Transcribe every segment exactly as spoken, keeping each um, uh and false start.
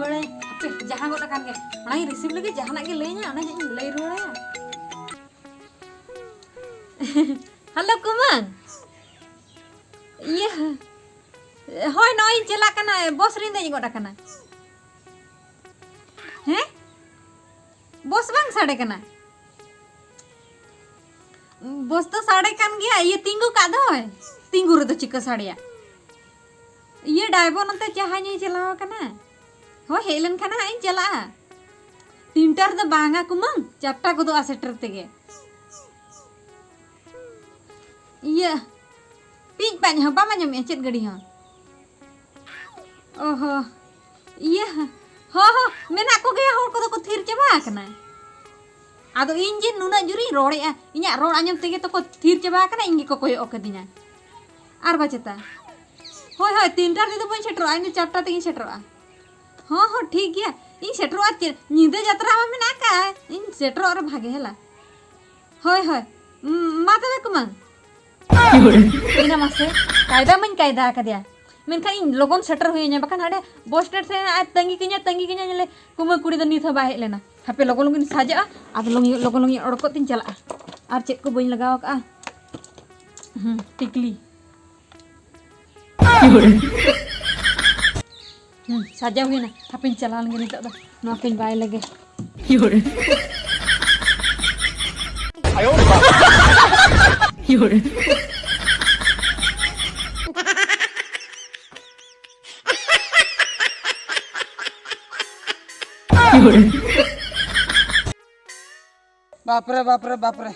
ᱦᱟᱯᱮ, ᱡᱟᱦᱟᱸ ᱜᱚᱫ ᱟᱠᱟᱱ ᱜᱮ, ᱚᱱᱟᱧ receive ᱞᱮᱜᱮ, ᱡᱟᱦᱟᱱᱟᱜ ᱜᱮ ᱞᱟᱹᱭᱟᱹᱧᱟ, ᱚᱱᱟ ᱦᱟᱸᱜ ᱤᱧ ᱞᱟᱹᱭ ᱨᱩᱣᱟᱹᱲᱟᱭᱟ᱾ ᱦᱮᱞᱳ ᱠᱩᱢᱟᱹᱝ, ᱤᱭᱟᱹ, ᱦᱳᱭ, ᱱᱚᱜᱼᱚᱭ ᱤᱧ ᱪᱟᱞᱟᱜ ᱠᱟᱱᱟ, ᱵᱚᱥ ᱨᱤᱧ ᱫᱮᱡ ᱜᱚᱫ ᱟᱠᱟᱱᱟ᱾ ᱦᱮᱸ, ᱵᱚᱥ ᱵᱟᱝ ᱥᱟᱰᱮ ᱠᱟᱱᱟ? ᱵᱚᱥ ᱫᱚ ᱥᱟᱰᱮ ᱠᱟᱱ ᱜᱮᱭᱟ, ᱤᱭᱟᱹ ᱛᱤᱸᱜᱩ ᱠᱟᱜ ᱫᱚᱭ᱾ ᱛᱤᱸᱜᱩ ᱨᱮᱫᱚ ᱪᱤᱠᱟᱹ ᱥᱟᱰᱮᱭᱟ? ᱤᱭᱟᱹ ᱰᱟᱭᱵᱚᱨ ᱱᱚᱛᱮ ᱪᱟᱦᱟ ᱧᱩᱭ ᱪᱟᱞᱟᱣ ᱟᱠᱟᱱᱟ᱾ ᱦᱳᱭ, ᱦᱮᱡ ᱞᱮᱱᱠᱷᱟᱱ ᱦᱟᱸᱜ ᱤᱧ ᱪᱟᱞᱟᱜᱼᱟ᱾ ᱛᱤᱱᱴᱟ ᱨᱮᱫᱚ ᱵᱟᱝᱟ ᱠᱩᱢᱟᱹᱝ, ᱪᱟᱨᱴᱟ ᱜᱚᱫᱚᱜᱼᱟ ᱥᱮᱴᱮᱨ ᱛᱮᱜᱮ᱾ ᱤᱭᱟᱹ, ᱯᱤᱡ ᱯᱟᱡ ᱦᱚᱸ ᱵᱟᱢ ᱟᱸᱡᱚᱢᱮᱜᱼᱟ ᱪᱮᱫ ᱜᱟᱹᱰᱤ ᱦᱚᱸ? ᱚ ᱦᱚ, ᱤᱭᱟᱹ, ᱦᱚᱸ ᱦᱚᱸ, ᱢᱮᱱᱟᱜ ᱠᱚᱜᱮᱭᱟ, ᱦᱚᱲ ᱠᱚᱫᱚ ᱠᱚ ᱛᱷᱤᱨ ᱪᱟᱵᱟ ᱟᱠᱟᱱᱟ᱾ ᱟᱫᱚ ᱤᱧ ᱡᱮ ᱱᱩᱱᱟᱹᱜ ᱡᱳᱨᱤᱧ ᱨᱚᱲᱮᱜᱼᱟ, ᱤᱧᱟᱜ ᱨᱚᱲ ᱟᱸᱡᱚᱢ ᱛᱮᱜᱮ ᱛᱚᱠᱚ ᱛᱷᱤᱨ ᱪᱟᱵᱟ ᱟᱠᱟᱱᱟ, ᱤᱧ ᱜᱮᱠᱚ ᱠᱚᱭᱚᱜ ᱟᱠᱟᱫᱤᱧᱟ᱾ ᱟᱨ ᱵᱟᱪᱮᱛᱟ, ᱦᱳᱭ ᱦᱳᱭ, ᱛᱤᱱᱴᱟ ᱨᱮᱫᱚ ᱵᱟᱹᱧ ᱥᱮᱴᱮᱨᱚᱜᱼᱟ, ᱤᱧ ᱫᱚ ᱪᱟᱨᱴᱟ ᱛᱮᱜᱤᱧ ᱥᱮᱴᱮᱨᱚᱜᱼᱟ᱾ ᱦᱚᱸ ᱦᱚᱸ, ᱴᱷᱤᱠ ᱜᱮᱭᱟ, ᱤᱧ ᱥᱮᱴᱮᱨᱚᱜᱼᱟ᱾ ᱪᱮᱫ ᱧᱤᱫᱟᱹ ᱡᱟᱛᱨᱟ ᱢᱟ ᱢᱮᱱᱟᱜ ᱟᱠᱟᱫ, ᱤᱧ ᱥᱮᱴᱮᱨᱚᱜ ᱨᱮ ᱵᱷᱟᱜᱮ ᱦᱮᱞᱟ᱾ ᱦᱳᱭ ᱦᱳᱭ, ᱩᱸ, ᱢᱟ ᱛᱚᱵᱮ ᱠᱩᱢᱟᱹᱝ᱾ ᱢᱮᱱᱟ ᱢᱟᱥᱮ, ᱠᱟᱭᱫᱟ ᱢᱟᱧ ᱠᱟᱭᱫᱟ ᱟᱠᱟᱫᱮᱭᱟ, ᱢᱮᱱᱠᱷᱟᱱ ᱤᱧ ᱞᱚᱜᱚᱱ ᱥᱮᱴᱮᱨ ᱦᱩᱭ ᱟᱹᱧᱟ, ᱵᱟᱠᱷᱟᱱ ᱦᱟᱸᱰᱮ ᱵᱚᱥ ᱥᱴᱮᱱᱰ ᱴᱷᱮᱱ ᱟᱡ ᱛᱟᱺᱜᱤ ᱠᱟᱹᱧᱟ, ᱛᱟᱺᱜᱤ ᱠᱟᱹᱧᱟ, ᱧᱮᱞᱮ ᱠᱩᱢᱟᱹᱝ ᱠᱩᱲᱤ ᱫᱚ ᱱᱤᱛ ᱦᱚᱸ ᱵᱟᱭ ᱦᱮᱡ ᱞᱮᱱᱟ᱾ ᱦᱟᱯᱮ ᱞᱚᱜᱚᱱ ᱞᱚᱜᱚᱱ ᱤᱧ ᱥᱟᱡᱟᱜᱼᱟ, ᱟᱫᱚ ᱞᱚᱜᱚᱱ ᱞᱚᱜᱚᱱ ᱤᱧ ᱚᱰᱚᱠ ᱠᱚᱜ ᱛᱤᱧ ᱪᱟᱞᱟᱜᱼᱟ᱾ ᱟᱨ ᱪᱮᱫ ᱠᱚ ᱵᱟᱹᱧ ᱞᱟᱜᱟᱣ ᱟᱠᱟᱫᱼᱟ? ᱦᱩᱸ, ᱴᱤᱠᱞᱤ᱾ ᱦᱩᱸ, ᱥᱟᱡᱟᱣ ᱦᱩᱭᱱᱟ, ᱦᱟᱯᱮᱧ ᱪᱟᱞᱟᱣ ᱞᱮᱱᱜᱮ ᱱᱤᱛᱚᱜ ᱫᱚ, ᱱᱚᱣᱟ ᱠᱚᱧ ᱵᱟᱭ ᱞᱮᱜᱮ᱾ ᱵᱟᱯᱨᱮ, ᱵᱟᱯᱨᱮ, ᱵᱟᱯᱨᱮ,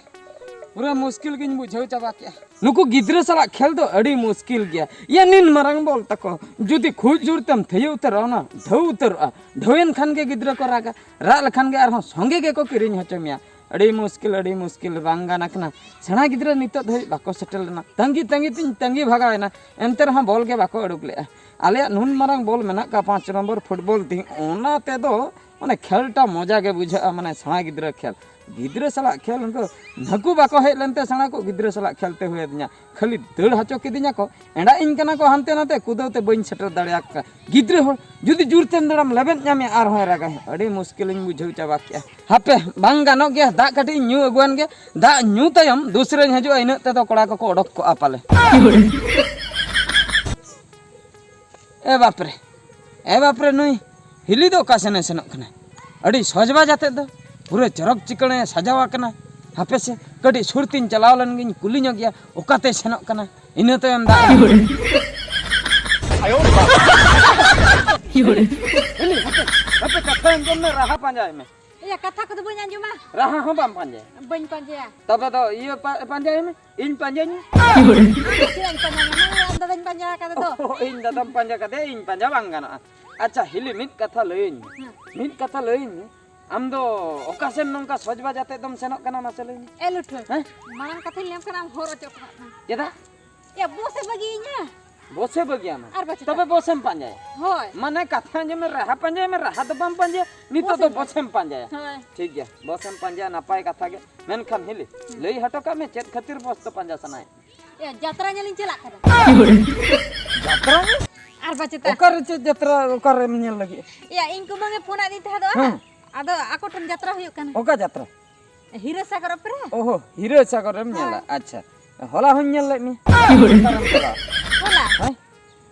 ᱯᱩᱨᱟᱹ ᱢᱩᱥᱠᱤᱞ ᱜᱤᱧ ᱵᱩᱡᱷᱟᱹᱣ ᱪᱟᱵᱟ ᱠᱮᱜᱼᱟ᱾ ᱱᱩᱠᱩ ᱜᱤᱫᱽᱨᱟᱹ ᱥᱟᱞᱟᱜ ᱠᱷᱮᱞ ᱫᱚ ᱟᱹᱰᱤ ᱢᱩᱥᱠᱤᱞ ᱜᱮᱭᱟ᱾ ᱤᱭᱟᱹ ᱱᱤᱱ ᱢᱟᱨᱟᱝ ᱵᱚᱞ ᱛᱟᱠᱚ, ᱡᱩᱫᱤ ᱠᱷᱩᱵ ᱡᱳᱨ ᱛᱮᱢ ᱛᱷᱟᱹᱭᱟᱹ ᱩᱛᱟᱹᱨᱚᱜᱼᱟ, ᱚᱱᱟ ᱰᱷᱟᱹᱣ ᱩᱛᱟᱹᱨᱚᱜᱼᱟ᱾ ᱰᱷᱟᱹᱣᱮᱱ ᱠᱷᱟᱱ ᱜᱮ ᱜᱤᱫᱽᱨᱟᱹ ᱠᱚ ᱨᱟᱜᱟ, ᱨᱟᱜ ᱞᱮᱠᱷᱟᱱ ᱜᱮ ᱟᱨᱦᱚᱸ ᱥᱚᱸᱜᱮ ᱜᱮᱠᱚ ᱠᱤᱨᱤᱧ ᱦᱚᱪᱚ ᱢᱮᱭᱟ᱾ ᱟᱹᱰᱤ ᱢᱩᱥᱠᱤᱞ, ᱟᱹᱰᱤ ᱢᱩᱥᱠᱤᱞ, ᱵᱟᱝ ᱜᱟᱱ ᱟᱠᱟᱱᱟ᱾ ᱥᱮᱬᱟ ᱜᱤᱫᱽᱨᱟᱹ ᱱᱤᱛᱚᱜ ᱫᱷᱟᱹᱵᱤᱡ ᱵᱟᱠᱚ ᱥᱮᱴᱮᱨ ᱞᱮᱱᱟ᱾ ᱛᱟᱺᱜᱤ ᱛᱟᱺᱜᱤ ᱛᱤᱧ ᱛᱟᱺᱜᱤ ᱵᱷᱟᱜᱟᱣᱮᱱᱟ, ᱮᱱᱛᱮ ᱨᱮᱦᱚᱸ ᱵᱚᱞ ᱜᱮ ᱵᱟᱠᱚ ᱩᱰᱩᱠ ᱞᱮᱜᱼᱟ᱾ ᱟᱞᱮᱭᱟᱜ ᱱᱩᱱ ᱢᱟᱨᱟᱝ ᱵᱚᱞ ᱢᱮᱱᱟᱜ ᱠᱟᱜᱼᱟ, ᱯᱟᱸᱪ ᱱᱚᱢᱵᱚᱨ ᱯᱷᱩᱴᱵᱚᱞ ᱛᱤᱧ, ᱚᱱᱟ ᱛᱮᱫᱚ ᱢᱟᱱᱮ ᱠᱷᱮᱞᱴᱟ ᱢᱚᱡᱟ ᱜᱮ ᱵᱩᱡᱷᱟᱹᱜᱼᱟ, ᱢᱟᱱᱮ ᱥᱮᱬᱟ ᱜᱤᱫᱽᱨᱟᱹ ᱠᱷᱮᱞ᱾ ᱜᱤᱫᱽᱨᱟᱹ ᱥᱟᱞᱟᱜ ᱠᱷᱮᱞ, ᱩᱱᱠᱩ ᱱᱟᱹᱠᱩ ᱵᱟᱠᱚ ᱦᱮᱡ ᱞᱮᱱᱛᱮ ᱥᱮᱬᱟ ᱠᱚ, ᱜᱤᱫᱽᱨᱟᱹ ᱥᱟᱞᱟᱜ ᱠᱷᱮᱞ ᱛᱮ ᱦᱩᱭ ᱟᱹᱫᱤᱧᱟ᱾ ᱠᱷᱟᱹᱞᱤ ᱫᱟᱹᱲ ᱦᱚᱪᱚ ᱠᱤᱫᱤᱧᱟ ᱠᱚ, ᱮᱸᱰᱟᱜ ᱤᱧ ᱠᱟᱱᱟ ᱠᱚ ᱦᱟᱱᱛᱮ ᱱᱟᱛᱮ, ᱠᱩᱫᱟᱹᱣ ᱛᱮ ᱵᱟᱹᱧ ᱥᱮᱴᱮᱨ ᱫᱟᱲᱮᱭᱟᱠᱚ ᱠᱟᱱᱟ᱾ ᱜᱤᱫᱽᱨᱟᱹ ᱦᱚᱲ ᱡᱩᱫᱤ ᱡᱳᱨ ᱛᱮᱢ ᱫᱟᱹᱲᱟᱢ, ᱞᱮᱵᱮᱫ ᱧᱟᱢᱮᱭᱟ, ᱟᱨᱦᱚᱸᱭ ᱨᱟᱜᱟᱭ᱾ ᱟᱹᱰᱤ ᱢᱩᱥᱠᱤᱞᱤᱧ ᱵᱩᱡᱷᱟᱹᱣ ᱪᱟᱵᱟ ᱠᱮᱜᱼᱟ᱾ ᱦᱟᱯᱮ, ᱵᱟᱝ ᱜᱟᱱᱚᱜ ᱜᱮᱭᱟ, ᱫᱟᱜ ᱠᱟᱹᱴᱤᱡ ᱤᱧ ᱧᱩ ᱟᱹᱜᱩᱣᱟᱱ ᱜᱮ᱾ ᱫᱟᱜ ᱧᱩ ᱛᱟᱭᱚᱢ ᱫᱩᱥᱨᱟᱹᱧ ᱦᱤᱡᱩᱜᱼᱟ, ᱤᱱᱟᱹᱜ ᱛᱮᱫᱚ ᱠᱚᱲᱟ ᱠᱚᱠᱚ ᱚᱰᱚᱠ ᱠᱚᱜᱼᱟ ᱯᱟᱞᱮ᱾ ᱮ ᱵᱟᱯᱨᱮ, ᱮ ᱵᱟᱯᱨᱮ, ᱱᱩᱭ ᱦᱤᱞᱤ ᱫᱚ ᱚᱠᱟ ᱥᱮᱱᱮ ᱥᱮᱱᱚᱜ ᱠᱟᱱᱟ? ᱟᱹᱰᱤ ᱥᱚᱡᱽᱵᱟᱡᱽ ᱟᱛᱮᱫ ᱫᱚ, ᱯᱩᱨᱟᱹ ᱪᱚᱨᱚᱠ ᱪᱤᱠᱟᱹᱬᱮ ᱥᱟᱡᱟᱣ ᱟᱠᱟᱱᱟ᱾ ᱦᱟᱯᱮ ᱥᱮ, ᱠᱟᱹᱴᱤᱡ ᱥᱩᱨ ᱛᱤᱧ ᱪᱟᱞᱟᱣ ᱞᱮᱱ ᱜᱤᱧ, ᱠᱩᱞᱤ ᱧᱚᱜ ᱜᱮᱭᱟ, ᱚᱠᱟᱛᱮᱭ ᱥᱮᱱᱚᱜ ᱠᱟᱱᱟ? ᱤᱱᱟᱹ ᱛᱟᱭᱚᱢ ᱫᱟᱜ᱾ ᱦᱤᱞᱤ, ᱦᱟᱯᱮ, ᱦᱟᱯᱮ, ᱠᱟᱛᱷᱟ ᱟᱸᱡᱚᱢ ᱢᱮ, ᱨᱟᱦᱟ ᱯᱟᱸᱡᱟᱭ ᱢᱮ᱾ ᱮᱭᱟ, ᱠᱟᱛᱷᱟ ᱠᱚᱫᱚ ᱵᱟᱹᱧ ᱟᱸᱡᱚᱢᱟ᱾ ᱨᱟᱦᱟ ᱦᱚᱸ ᱵᱟᱢ ᱯᱟᱸᱡᱟᱭᱟ? ᱵᱟᱹᱧ ᱯᱟᱸᱡᱟᱭᱟ᱾ ᱛᱚᱵᱮ ᱫᱚ ᱤᱭᱟᱹ ᱯᱟ-, ᱯᱟᱸᱡᱟᱭ ᱢᱮ, ᱤᱧ ᱯᱟᱸᱡᱟᱧ ᱢᱮ᱾ ᱟᱢ ᱫᱚ ᱪᱮᱫᱟᱜ ᱤᱧ ᱯᱟᱸᱡᱟ ᱢᱮᱭᱟ? ᱢᱟ ᱞᱟᱹᱭ, ᱟᱢ ᱫᱟᱫᱟᱧ ᱯᱟᱸᱡᱟ ᱟᱠᱟᱫᱮ ᱫᱚ᱾ ᱚ, ᱤᱧ ᱫᱟᱫᱟᱢ ᱯᱟᱸᱡᱟ ᱠᱟᱫᱮᱭᱟ, ᱤᱧ ᱯᱟᱸᱡᱟ ᱵᱟᱝ ᱜᱟᱱᱚᱜᱼᱟ᱾ ᱟᱪᱪᱷᱟ ᱦᱤᱞᱤ, ᱢᱤᱫ ᱠᱟᱛᱷᱟ ᱞᱟᱹᱭᱟᱹᱧ ᱢᱮ᱾ ᱦᱮᱸ᱾ ᱢᱤᱫ ᱠᱟᱛᱷᱟ ᱞᱟᱹᱭᱟᱹᱧ ᱢᱮ, ᱟᱢ ᱫᱚ ᱚᱠᱟ ᱥᱮᱱ ᱱᱚᱝᱠᱟ ᱥᱚᱡᱽ ᱵᱟᱡᱽ ᱟᱛᱮᱫ ᱫᱚᱢ ᱥᱮᱱᱚᱜ ᱠᱟᱱᱟ, ᱢᱟᱥᱮ ᱞᱟᱹᱭ ᱢᱮ? ᱮ ᱞᱩᱴᱷᱟᱹ, ᱦᱮᱸ? ᱢᱟᱲᱟᱝ ᱠᱟᱛᱷᱟᱧ ᱞᱟᱹᱭᱟᱢ ᱠᱟᱱᱟ, ᱟᱢ ᱦᱚᱨ ᱚᱪᱚᱜ ᱠᱟᱜ ᱠᱟᱱᱟ᱾ ᱪᱮᱫᱟᱜ? ᱮ, ᱵᱚᱥ ᱮ ᱵᱟᱹᱜᱤᱭᱟᱹᱧᱟ᱾ ᱵᱚᱥᱮ ᱵᱟᱹᱜᱤᱭᱟᱢᱟ? ᱟᱨ ᱵᱟᱪᱮᱛᱟ᱾ ᱛᱚᱵᱮ ᱵᱚᱥᱮᱢ ᱯᱟᱸᱡᱟᱭᱟ? ᱦᱳᱭ᱾ ᱢᱟᱱᱮ ᱠᱟᱛᱷᱟ ᱟᱸᱡᱚᱢ ᱢᱮ, ᱨᱟᱦᱟ ᱯᱟᱸᱡᱟᱭ ᱢᱮ, ᱨᱟᱦᱟ ᱫᱚ ᱵᱟᱢ ᱯᱟᱸᱡᱟᱭᱟ, ᱱᱤᱛᱚᱜ ᱫᱚ ᱵᱚᱥᱮᱢ ᱵᱚᱥᱮᱢ ᱯᱟᱸᱡᱟᱭᱟ᱾ ᱦᱳᱭ᱾ ᱴᱷᱤᱠ ᱜᱮᱭᱟ, ᱵᱚᱥᱮᱢ ᱯᱟᱸᱡᱟᱭᱟ, ᱱᱟᱯᱟᱭ ᱠᱟᱛᱷᱟ ᱜᱮ᱾ ᱢᱮᱱᱠᱷᱟᱱ ᱦᱤᱞᱤ, ᱦᱩᱸ᱾ ᱞᱟᱹᱭ ᱦᱚᱴᱚ ᱠᱟᱜ ᱢᱮ, ᱪᱮᱫ ᱠᱷᱟᱹᱛᱤᱨ ᱵᱚᱥ ᱫᱚ ᱯᱟᱸᱡᱟ ᱥᱟᱱᱟᱭᱮᱫ? ᱮ, ᱡᱟᱛᱨᱟ ᱧᱮᱞᱤᱧ ᱪᱟᱞᱟᱜ ᱠᱟᱱᱟ᱾ ᱡᱟᱛᱨᱟ? ᱟᱨ ᱵᱟᱪᱮᱛᱟ᱾ ᱚᱠᱟᱨᱮ ᱪᱮᱫ ᱡᱟᱛᱨᱟ, ᱚᱠᱟᱨᱮᱢ ᱧᱮᱞ ᱞᱟᱹᱜᱤᱫ? ᱮᱭᱟ, ᱤᱧ ᱠᱩᱢᱟᱹᱝ ᱮ ᱯᱷᱳᱱ ᱟᱫᱤᱧ ᱛᱟᱦᱮᱸ ᱫᱚ, ᱦᱮᱸ᱾ ᱟᱫᱚ ᱟᱠᱚ ᱴᱷᱮᱱ ᱡᱟᱛᱨᱟ ᱦᱩᱭᱩᱜ ᱠᱟᱱᱟ᱾ ᱚᱠᱟ ᱡᱟᱛᱨᱟ? ᱦᱤᱨᱟᱹ ᱥᱟᱜᱚᱨ ᱚᱯᱮᱨᱟ᱾ ᱚᱦᱚ, ᱦᱤᱨᱟᱹ ᱥᱟᱜᱚᱨ ᱮᱢ ᱧᱮᱞᱟ? ᱦᱳᱭ᱾ ᱟᱪᱪᱷᱟ, ᱦᱚᱞᱟ ᱦᱚᱧ ᱧᱮᱞ ᱞᱮᱫ ᱢᱮᱭᱟ᱾ ᱚᱠᱟᱨᱮᱢ ᱪᱟᱞᱟᱣ? ᱦᱚᱞᱟ? ᱦᱮᱸ?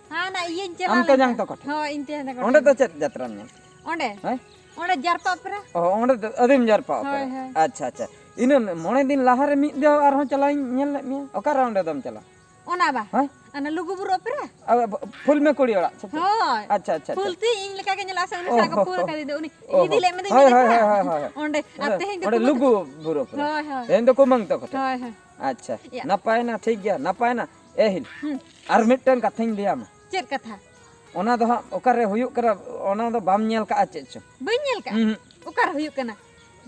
ᱦᱟᱱᱟ ᱤᱭᱟᱹᱧ ᱪᱟᱞᱟᱣ ᱟᱢ ᱞᱮᱱ ᱛᱮᱧᱟᱝ ᱛᱟᱦᱮᱸᱫ᱾ ᱛᱟᱠᱚ ᱴᱷᱮᱱ? ᱦᱳᱭ, ᱤᱧ ᱛᱮᱧᱟᱝ ᱛᱟᱠᱚ ᱚᱸᱰᱮ ᱴᱷᱮᱱ᱾ ᱫᱚ ᱪᱮᱫ ᱡᱟᱛᱨᱟᱢ ᱧᱮᱞ? ᱚᱸᱰᱮ? ᱦᱮᱸ? ᱚᱸᱰᱮ ᱡᱟᱨᱯᱟ ᱚᱯᱮᱨᱟ᱾ ᱚ, ᱚᱸᱰᱮ ᱫᱚ ᱟᱹᱫᱤᱢ ᱡᱟᱨᱯᱟ ᱚᱯᱮᱨᱟ᱾ ᱦᱳᱭ, ᱦᱳᱭ᱾ ᱟᱪᱪᱷᱟ, ᱟᱪᱪᱷᱟ᱾ ᱤᱱᱟᱹ ᱢᱚᱬᱮ ᱫᱤᱱ ᱞᱟᱦᱟᱨᱮ ᱢᱤᱫ ᱫᱷᱟᱣ ᱟᱨᱦᱚᱸ ᱪᱟᱞᱟᱣᱤᱧ ᱧᱮᱞ ᱞᱮᱫ ᱢᱮᱭᱟ᱾ ᱚᱠᱟᱨᱮ ᱚᱸᱰᱮ ᱫᱚᱢ ᱪᱟᱞᱟᱣ? ᱚᱱᱟ ᱵᱟ? ᱦᱮᱸ? ᱚᱱᱟ ᱞᱩᱜᱩ ᱵᱩᱨᱩ ᱚᱯᱮᱨᱟ? ᱟ, ᱵ-, ᱯᱷᱩᱞ ᱢᱮ ᱠᱩᱲᱤ ᱚᱲᱟᱜ ᱥᱮ ᱪᱮᱫ? ᱦᱳᱭ᱾ ᱟᱪᱪᱷᱟ, ᱟᱪᱪᱷᱟ, ᱟᱪᱪᱷᱟ᱾ ᱯᱷᱩᱞ ᱛᱤ ᱤᱧ ᱞᱮᱠᱟ ᱜᱮ ᱧᱮᱞᱚᱜᱼᱟ ᱥᱮ, ᱩᱱᱤ ᱚ, ᱥᱟᱞᱟᱜ ᱠᱚ ᱦᱚ, ᱯᱷᱩᱞ ᱦᱚ᱾ ᱠᱟᱫᱮ ᱫᱚ, ᱩᱱᱤ ᱚ, ᱤᱫᱤ ᱦᱚ᱾ ᱞᱮ ᱢᱮ ᱫᱚᱧ ᱦᱳᱭ, ᱢᱮᱱᱮᱫ ᱦᱳᱭ, ᱛᱟᱦᱮᱸᱫ᱾ ᱦᱳᱭ, ᱦᱳᱭ, ᱦᱳᱭ᱾ ᱚᱸᱰᱮ, ᱟᱨ ᱚᱸᱰᱮ, ᱛᱮᱦᱮᱧ ᱫᱚ ᱚᱸᱰᱮ ᱠᱩᱢᱟᱹᱝ ᱞᱩᱜᱩ ᱛᱟᱠᱚ᱾ ᱵᱩᱨᱩ ᱚᱯᱮᱨᱟ᱾ ᱦᱳᱭ, ᱦᱳᱭ᱾ ᱛᱮᱦᱮᱧ ᱫᱚ ᱠᱩᱢᱟᱹᱝ ᱛᱟᱠᱚ ᱴᱷᱮᱱ᱾ ᱦᱳᱭ, ᱦᱳᱭ᱾ ᱟᱪᱪᱷᱟ᱾ ᱭᱟ᱾ ᱱᱟᱯᱟᱭᱮᱱᱟ, ᱴᱷᱤᱠ ᱜᱮᱭᱟ, ᱱᱟᱯᱟᱭᱮᱱᱟ᱾ ᱮ ᱦᱤᱞ, ᱦᱩᱸ᱾ ᱟᱨ ᱢᱤᱫᱴᱟᱝ ᱠᱟᱛᱷᱟᱧ ᱞᱟᱹᱭᱟᱢᱟ᱾ ᱪᱮᱫ ᱠᱟᱛᱷᱟ? ᱚᱱᱟ ᱫᱚ ᱦᱟᱸᱜ ᱚᱠᱟᱨᱮ ᱦᱩᱭᱩᱜ ᱠᱟᱱᱟ, ᱚᱱᱟ ᱫᱚ ᱵᱟᱢ ᱧᱮᱞ ᱠᱟᱜᱼᱟ ᱪᱮᱫ ᱪᱚ? ᱵᱟᱹᱧ ᱧᱮᱞ ᱠᱟᱜᱼᱟ᱾ ᱩᱸᱦᱩᱸ᱾ ᱚᱠᱟᱨᱮ ᱦᱩᱭᱩᱜ ᱠᱟᱱᱟ?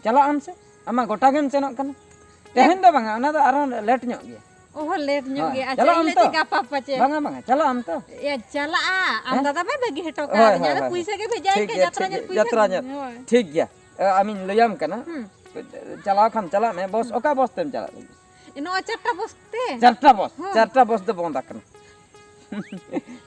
ᱪᱟᱞᱟᱜ ᱟᱢ ᱥᱮ, ᱟᱢᱟᱜ ᱜᱚᱴᱟ ᱜᱮᱢ ᱥᱮᱱᱚᱜ ᱠᱟᱱᱟ᱾ ᱛᱮᱦᱮᱧ ᱫᱚ ᱵᱟᱝᱟ, ᱚᱱᱟ ᱫᱚ ᱟᱨᱦᱚᱸ ᱞᱮᱴ ᱧᱚᱜ ᱜᱮᱭᱟ᱾ ᱚᱦᱚ, ᱞᱮᱴ ᱧᱚᱜ ᱦᱳᱭ, ᱜᱮᱭᱟ᱾ ᱟᱪᱪᱷᱟ, ᱪᱟᱞᱟᱜ ᱤᱧ ᱟᱢ ᱞᱟᱹᱭ ᱛᱚ? ᱫᱟᱹᱧ ᱜᱟᱯᱟ ᱯᱟᱪᱮ᱾ ᱵᱟᱝᱟ, ᱵᱟᱝᱟ, ᱪᱟᱞᱟᱜ ᱟᱢ ᱛᱚ? ᱮ, ᱪᱟᱞᱟᱜᱼᱟ᱾ ᱟᱢ ᱦᱮᱸ? ᱫᱟᱫᱟ ᱢᱟ ᱵᱟᱹᱜᱤ ᱦᱚᱴᱚ ᱦᱳᱭ, ᱠᱟᱣᱫᱤᱧᱟ᱾ ᱦᱳᱭ, ᱟᱫᱚ ᱦᱳᱭ, ᱯᱩᱭᱥᱟᱹ ᱦᱳᱭ᱾ ᱜᱮ ᱵᱷᱮᱡᱟᱭ ᱴᱷᱤᱠ ᱯᱮ, ᱜᱮᱭᱟ, ᱡᱟᱛᱨᱟ ᱴᱷᱤᱠ ᱧᱮᱞ ᱜᱮᱭᱟ, ᱯᱩᱭᱥᱟᱹ ᱡᱟᱛᱨᱟ ᱜᱮ᱾ ᱧᱮᱞ᱾ ᱦᱳᱭ᱾ ᱴᱷᱤᱠ ᱜᱮᱭᱟ᱾ ᱮ, ᱟᱢᱤᱧ ᱞᱟᱹᱭᱟᱢ ᱠᱟᱱᱟ᱾ ᱦᱩᱸ᱾ ᱪᱟᱞᱟᱣ ᱠᱷᱟᱱ ᱪᱟᱞᱟᱜ ᱢᱮ, ᱵᱚᱥ, ᱚᱠᱟ ᱵᱚᱥ ᱛᱮᱢ ᱪᱟᱞᱟᱜ ᱞᱟᱹᱜᱤᱫ? ᱱᱚᱜᱼᱚᱭ ᱪᱟᱨᱴᱟ ᱵᱚᱥ ᱛᱮ᱾ ᱪᱟᱨᱴᱟ ᱵᱚᱥ, ᱦᱚᱸ᱾ ᱪᱟᱨᱴᱟ ᱵᱚᱥ ᱫᱚ ᱵᱚᱱᱫ ᱟᱠᱟᱱᱟ᱾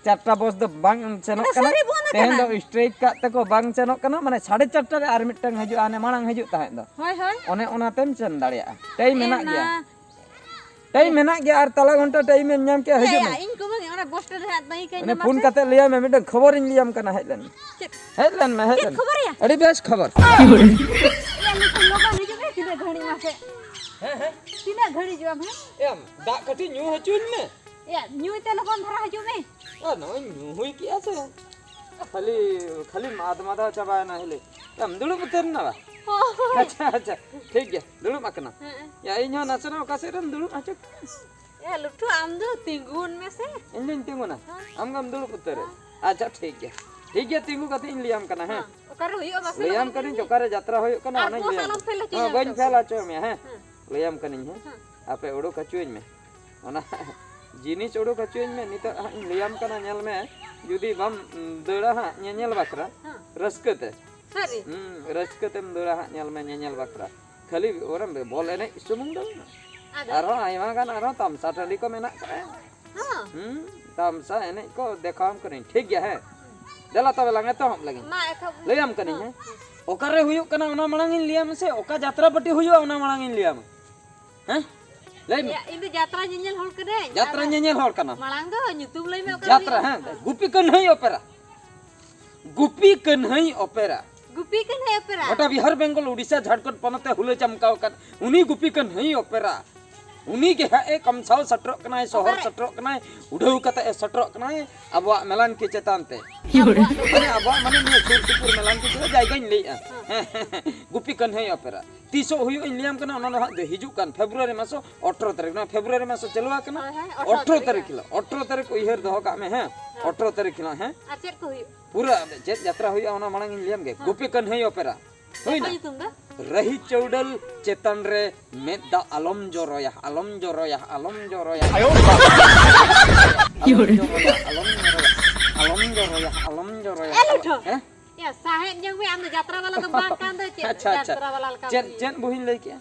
ᱪᱟᱨᱴᱟ ᱵᱚᱥ ᱫᱚ ᱵᱟᱝ ᱥᱮᱱᱚᱜ ᱮ, ᱠᱟᱱᱟ᱾ ᱥᱟᱹᱨᱤ ᱵᱚᱱᱫ ᱛᱮᱦᱮᱧ ᱟᱠᱟᱱᱟ᱾ ᱫᱚ ᱥᱴᱨᱟᱭᱤᱠ ᱠᱟᱜ ᱛᱮᱠᱚ ᱵᱟᱝ ᱥᱮᱱᱚᱜ ᱠᱟᱱᱟ, ᱢᱟᱱᱮ ᱥᱟᱲᱮ ᱪᱟᱨᱴᱟ ᱨᱮ ᱟᱨ ᱢᱤᱫᱴᱟᱝ ᱦᱤᱡᱩᱜᱼᱟ, ᱦᱟᱱᱮ ᱢᱟᱲᱟᱝ ᱦᱤᱡᱩᱜ ᱛᱟᱦᱮᱸᱫ ᱫᱚ᱾ ᱦᱳᱭ, ᱦᱳᱭ᱾ ᱚᱱᱮ ᱚᱱᱟᱛᱮᱢ ᱥᱮᱱ ᱫᱟᱲᱮᱭᱟᱜᱼᱟ, ᱴᱟᱭᱤᱢ ᱮ, ᱢᱮᱱᱟᱜ ᱜᱮᱭᱟ᱾ ᱚᱱᱟ ᱴᱟᱭᱤᱢ ᱢᱮᱱᱟᱜ ᱜᱮᱭᱟ, ᱟᱨ ᱛᱟᱞᱟ ᱜᱷᱚᱱᱴᱟ ᱴᱟᱭᱤᱢ ᱮᱢ ᱧᱟᱢ ᱠᱮᱭᱟ, ᱦᱤᱡᱩᱜ ᱮᱭᱟ, ᱢᱮ᱾ ᱤᱧ ᱠᱚ ᱵᱟᱝ, ᱚᱱᱟ ᱵᱚᱥ ᱴᱮ ᱨᱮ ᱦᱟᱸᱜ ᱛᱟᱹᱭ ᱠᱟᱹᱧ ᱚᱱᱮ ᱢᱮ ᱯᱷᱳᱱ ᱢᱟᱥᱮ᱾ ᱠᱟᱛᱮ ᱞᱟᱹᱭᱟᱭ ᱢᱮ, ᱢᱤᱫᱴᱟᱝ ᱠᱷᱚᱵᱚᱨᱤᱧ ᱞᱟᱹᱭᱟᱢ ᱠᱟᱱᱟ, ᱦᱮᱡ ᱞᱮᱱ᱾ ᱪᱮᱫ? ᱦᱮᱡ ᱞᱮᱱ ᱢᱮ, ᱦᱮᱡ ᱪᱮᱫ ᱞᱮᱱ ᱢᱮ᱾ ᱠᱷᱚᱵᱚᱨ ᱭᱟ? ᱟᱹᱰᱤ ᱵᱮᱥ ᱠᱷᱚᱵᱚᱨ᱾ ᱮᱭᱟ, ᱱᱤᱛᱚᱜ ᱞᱚᱜᱚᱱ ᱦᱤᱡᱩᱜ ᱢᱮ, ᱛᱤᱱᱟᱹᱜ ᱜᱷᱟᱹᱲᱤᱡ ᱢᱟᱥᱮ? ᱦᱮᱸ, ᱦᱮᱸ᱾ ᱛᱤᱱᱟᱹᱜ ᱜᱷᱟᱹᱲᱤᱡ ᱦᱤᱡᱩᱜ ᱟᱢ, ᱦᱮᱸ? ᱮᱢ, ᱫᱟᱜ ᱠᱟᱹᱴᱤᱡ ᱧᱩ ᱦᱚᱪᱚᱧ ᱢᱮ᱾ ᱮᱭᱟ, ᱧᱩᱭ ᱛᱮ ᱞᱚᱜᱚᱱ ᱫᱷᱟᱨᱟ ᱦᱤᱡᱩᱜ ᱢᱮ᱾ ᱟᱨ ᱱᱚᱜᱼᱚᱭ ᱧᱩ ᱦᱩᱭ ᱠᱮᱜᱼᱟ ᱥᱮ᱾ ᱠᱷᱟᱹᱞᱤ, ᱠᱷᱟᱹᱞᱤ ᱢᱟᱫ ᱢᱟᱫᱟ ᱪᱟᱵᱟᱭᱮᱱᱟ ᱦᱤᱞᱤ᱾ ᱟᱢ ᱫᱩᱲᱩᱵ ᱩᱛᱟᱹᱨ ᱮᱱᱟ ᱵᱟ? ᱦᱳᱭ᱾ ᱟᱪᱪᱷᱟ, ᱟᱪᱪᱷᱟ, ᱴᱷᱤᱠ ᱜᱮᱭᱟ, ᱫᱩᱲᱩᱵ ᱟᱠᱟᱱᱟ᱾ ᱦᱮᱸ᱾ ᱭᱟ, ᱤᱧ ᱦᱚᱸ ᱱᱟᱥᱮᱱᱟᱜ ᱚᱠᱟ ᱥᱮᱫ ᱨᱮᱢ ᱫᱩᱲᱩᱵ ᱦᱚᱪᱚ ᱠᱟᱱᱟ? ᱮ, ᱞᱩᱴᱷᱩ, ᱟᱢ ᱫᱚ ᱛᱤᱸᱜᱩᱱ ᱢᱮᱥᱮ᱾ ᱤᱧ ᱫᱩᱧ ᱛᱤᱸᱜᱩᱱᱟ, ᱦᱮᱸ᱾ ᱟᱢ ᱜᱮᱢ ᱫᱩᱲᱩᱵ ᱩᱛᱟᱹᱨᱟ᱾ ᱦᱮᱸ᱾ ᱟᱪᱪᱷᱟ, ᱴᱷᱤᱠ ᱜᱮᱭᱟ, ᱴᱷᱤᱠ ᱜᱮᱭᱟ, ᱛᱤᱸᱜᱩ ᱠᱟᱛᱮ ᱤᱧ ᱞᱟᱹᱭᱟᱢ ᱠᱟᱱᱟ, ᱦᱮᱸ? ᱦᱮᱸ, ᱚᱠᱟᱨᱮ ᱦᱩᱭᱩᱜᱼᱟ ᱢᱟᱥᱮ ᱞᱟᱹᱭᱟᱢ ᱞᱚᱜᱚᱱ ᱠᱟᱹᱱᱟᱹᱧ, ᱞᱟᱹᱭ ᱢᱮ᱾ ᱚᱠᱟᱨᱮ ᱡᱟᱛᱨᱟ ᱦᱩᱭᱩᱜ ᱠᱟᱱᱟ, ᱟᱨ ᱚᱱᱟᱧ ᱵᱚᱥ ᱞᱟᱹᱭᱟᱢ ᱟᱞᱚᱢ ᱠᱟᱱᱟ᱾ ᱯᱷᱮᱞ ᱦᱚᱪᱚᱧᱟ ᱦᱮᱸ, ᱵᱟᱹᱧ ᱱᱤᱛᱚᱜ ᱯᱷᱮᱞ ᱫᱚ᱾ ᱦᱚᱪᱚ ᱢᱮᱭᱟ, ᱦᱮᱸ? ᱦᱮᱸ᱾ ᱞᱟᱹᱭᱟᱢ ᱠᱟᱹᱱᱟᱹᱧ, ᱦᱮᱸ? ᱦᱮᱸ᱾ ᱟᱯᱮ ᱩᱰᱩᱠ ᱦᱚᱪᱚᱧ ᱢᱮ᱾ ᱚᱱᱟ ᱡᱤᱱᱤᱥ ᱩᱰᱩᱠ ᱦᱚᱪᱚᱧ ᱢᱮ, ᱱᱤᱛᱚᱜ ᱦᱟᱸᱜ ᱤᱧ ᱞᱟᱹᱭᱟᱢ ᱠᱟᱱᱟ, ᱧᱮᱞ ᱢᱮ, ᱡᱩᱫᱤ ᱵᱟᱢ ᱫᱟᱹᱲᱟ ᱦᱟᱸᱜ ᱧᱮᱧᱮᱞ ᱵᱟᱠᱷᱨᱟ, ᱦᱮᱸ᱾ ᱨᱟᱹᱥᱠᱟᱹ ᱛᱮ᱾ ᱥᱟᱹᱨᱤ? ᱦᱩᱸ, ᱨᱟᱹᱥᱠᱟᱹ ᱛᱮᱢ ᱫᱟᱹᱲᱟ ᱦᱟᱸᱜ, ᱧᱮᱞ ᱢᱮ, ᱧᱮᱧᱮᱞ ᱵᱟᱠᱷᱨᱟ᱾ ᱠᱷᱟᱹᱞᱤ ᱚᱱᱟ ᱵᱚᱞ ᱮᱱᱮᱡ ᱥᱩᱢᱩᱝ ᱫᱚ ᱵᱟᱝ᱾ ᱟᱫᱚ? ᱟᱨᱦᱚᱸ ᱟᱭᱢᱟ ᱜᱟᱱ ᱟᱨᱦᱚᱸ ᱛᱟᱢᱥᱟ ᱴᱟᱺᱰᱤ ᱠᱚ ᱢᱮᱱᱟᱜ ᱠᱟᱜᱼᱟ᱾ ᱦᱮᱸ᱾ ᱦᱩᱸ, ᱛᱟᱢᱥᱟ ᱮᱱᱮᱡ ᱠᱚ ᱫᱮᱠᱷᱟᱣᱟᱢ ᱠᱟᱹᱱᱟᱹᱧ, ᱴᱷᱤᱠ ᱜᱮᱭᱟ, ᱦᱮᱸ? ᱫᱮᱞᱟ ᱛᱚᱵᱮ ᱞᱟᱝ ᱮᱛᱚᱦᱚᱵ ᱞᱟᱹᱜᱤᱫ᱾ ᱢᱟ ᱮᱛᱚᱦᱚᱵ ᱞᱟᱹᱭᱟᱢ ᱠᱟᱹᱱᱟᱹᱧ, ᱦᱮᱸ? ᱦᱮᱸ᱾ ᱚᱠᱟᱨᱮ ᱦᱩᱭᱩᱜ ᱠᱟᱱᱟ ᱚᱱᱟ ᱢᱟᱲᱟᱝ ᱤᱧ ᱞᱟᱹᱭᱟᱢ ᱢᱮᱥᱮ, ᱚᱠᱟ ᱡᱟᱛᱨᱟ ᱯᱟᱹᱴᱤ ᱦᱩᱭᱩᱜᱼᱟ ᱚᱱᱟ ᱢᱟᱲᱟᱝ ᱤᱧ ᱞᱟᱹᱭᱟᱢᱟ᱾ ᱦᱮᱸ? ᱞᱟᱹᱭ ᱢᱮ᱾ ᱤᱭᱟ, ᱤᱧ ᱫᱚ ᱡᱟᱛᱨᱟ ᱧᱮᱧᱮᱞ ᱦᱚᱲ ᱠᱟᱹᱱᱟᱹᱧ᱾ ᱡᱟᱛᱨᱟ ᱟᱫᱚ ᱧᱮᱧᱮᱞ ᱦᱚᱲ ᱠᱟᱱᱟᱢ? ᱢᱟᱲᱟᱝ ᱫᱚ ᱧᱩᱛᱩᱢ ᱞᱟᱹᱭ ᱢᱮ, ᱚᱠᱟ ᱡᱟᱛᱨᱟ, ᱦᱩᱭᱩᱜᱼᱟ? ᱦᱮᱸ, ᱜᱩᱯᱤ ᱠᱟᱹᱱᱦᱟᱹᱭ ᱚᱯᱮᱨᱟ᱾ ᱜᱩᱯᱤ ᱠᱟᱹᱱᱦᱟᱹᱭ ᱚᱯᱮᱨᱟ᱾ ᱜᱩᱯᱤ ᱠᱟᱹᱱᱦᱟᱹᱭ ᱚᱯᱮᱨᱟ? ᱜᱚᱴᱟ ᱵᱤᱦᱟᱨ, ᱵᱮᱝᱜᱚᱞ, ᱩᱰᱤᱥᱟ, ᱡᱷᱟᱲᱠᱷᱚᱸᱰ ᱯᱚᱱᱚᱛ ᱮ ᱦᱩᱞᱟᱹ ᱪᱟᱢᱠᱟᱣ ᱟᱠᱟᱫ ᱩᱱᱤ ᱜᱩᱯᱤ ᱠᱟᱹᱱᱦᱟᱹᱭ ᱚᱯᱮᱨᱟ᱾ ᱩᱱᱤ ᱜᱮ ᱦᱟᱸᱜ ᱮ ᱠᱟᱢᱥᱟᱣ ᱥᱮᱴᱮᱨᱚᱜ ᱠᱟᱱᱟᱭ, ᱥᱚᱦᱚᱨ ᱚᱠᱟᱨᱮ? ᱥᱮᱴᱮᱨᱚᱜ ᱠᱟᱱᱟᱭ, ᱩᱰᱷᱟᱹᱣ ᱠᱟᱛᱮ ᱮ ᱥᱮᱴᱮᱨᱚᱜ ᱠᱟᱱᱟᱭ ᱟᱵᱚᱣᱟᱜ ᱢᱮᱞᱟᱱᱠᱤ ᱪᱮᱛᱟᱱ ᱛᱮ᱾ ᱟᱵᱚᱣᱟᱜ ᱢᱟᱱᱮ ᱟᱵᱚᱣᱟᱜ ᱢᱟᱱᱮ ᱱᱤᱭᱟᱹ ᱥᱩᱨ ᱥᱩᱯᱩᱨ ᱢᱮᱞᱟᱱᱠᱤ ᱪᱮᱛᱟᱱ ᱡᱟᱭᱜᱟᱧ ᱞᱟᱹᱭᱮᱜᱼᱟ᱾ ᱦᱮᱸ᱾ ᱦᱮᱸ, ᱦᱮᱸ, ᱦᱮᱸ᱾ ᱜᱩᱯᱤ ᱠᱟᱹᱱᱦᱟᱹᱭ ᱚᱯᱮᱨᱟ᱾ ᱛᱤᱥᱚᱜ ᱦᱩᱭᱩᱜ ᱤᱧ ᱞᱟᱹᱭᱟᱢ ᱠᱟᱱᱟ, ᱚᱱᱟ ᱫᱚ ᱦᱟᱸᱜ ᱦᱤᱡᱩᱜ ᱠᱟᱱ ᱯᱷᱮᱵᱽᱨᱩᱣᱟᱨᱤ ᱢᱟᱥ ᱟᱴᱷᱨᱚ ᱛᱟᱹᱨᱤᱠᱷ, ᱱᱚᱣᱟ ᱯᱷᱮᱵᱽᱨᱩᱣᱟᱨᱤ ᱢᱟᱥ ᱪᱟᱹᱞᱩ ᱟᱠᱟᱱᱟ᱾ ᱦᱳᱭ, ᱦᱳᱭ, ᱟᱴᱷᱨᱚ ᱟᱴᱷᱨᱚ ᱛᱟᱹᱨᱤᱠᱷ ᱛᱟᱹᱨᱤᱠᱷ ᱦᱤᱞᱳᱜ, ᱟᱴᱷᱨᱚ ᱛᱟᱹᱨᱤᱠᱷ ᱩᱭᱦᱟᱹᱨ ᱫᱚᱦᱚ ᱠᱟᱜ ᱢᱮ, ᱦᱮᱸ? ᱦᱮᱸ᱾ ᱟᱴᱷᱨᱚ ᱛᱟᱹᱨᱤᱠᱷ ᱦᱤᱞᱳᱜ, ᱦᱮᱸ? ᱟᱨ ᱪᱮᱫ ᱠᱚ ᱦᱩᱭᱩᱜ? ᱯᱩᱨᱟᱹ ᱪᱮᱫ ᱡᱟᱛᱨᱟ ᱦᱩᱭᱩᱜᱼᱟ, ᱚᱱᱟ ᱢᱟᱲᱟᱝ ᱤᱧ ᱞᱟᱹᱭᱟᱢ ᱜᱮ᱾ ᱦᱮᱸ᱾ ᱜᱩᱯᱤ ᱠᱟᱹᱱᱦᱟᱹᱭ ᱚᱯᱮᱨᱟ᱾ ᱪᱮᱫ ᱦᱩᱭᱱᱟ? ᱠᱚ ᱧᱩᱛᱩᱢ ᱫᱚ? ᱨᱟᱹᱦᱤ ᱪᱟᱹᱣᱰᱟᱹᱞ ᱪᱮᱛᱟᱱ ᱨᱮ ᱢᱮᱫ ᱫᱟᱜ ᱟᱞᱚᱢ ᱡᱚᱨᱚᱭᱟ, ᱟᱞᱚᱢ ᱡᱚᱨᱚᱭᱟ, ᱟᱞᱚᱢ ᱡᱚᱨᱚᱭᱟ᱾ ᱟᱞᱚᱢ ᱡᱚᱨᱚᱭᱟ, ᱟᱞᱚᱢ ᱡᱚᱨᱚᱭᱟ, ᱟᱞᱚᱢ ᱡᱚᱨᱚᱭᱟ, ᱟᱞᱚᱢ ᱡᱚᱨᱚᱭᱟ᱾ ᱮ ᱞᱩᱴᱷᱟᱹ᱾ ᱦᱮᱸ? ᱥᱟᱦᱮᱫ ᱧᱚᱜ ᱢᱮ, ᱟᱢ ᱫᱚ ᱡᱟᱛᱨᱟ ᱵᱟᱞᱟ ᱫᱚ ᱵᱟᱝ ᱠᱟᱱ ᱫᱚ, ᱪᱮᱫ ᱟᱪᱪᱷᱟ, ᱟᱪᱪᱷᱟ᱾ ᱡᱟᱛᱨᱟ ᱵᱟᱞᱟ ᱞᱮᱠᱟ ᱪᱮᱫ ᱵᱩᱡᱷᱟᱹᱣ? ᱪᱮᱫ ᱵᱩᱦᱤᱧ ᱞᱟᱹᱭ ᱠᱮᱜᱼᱟ?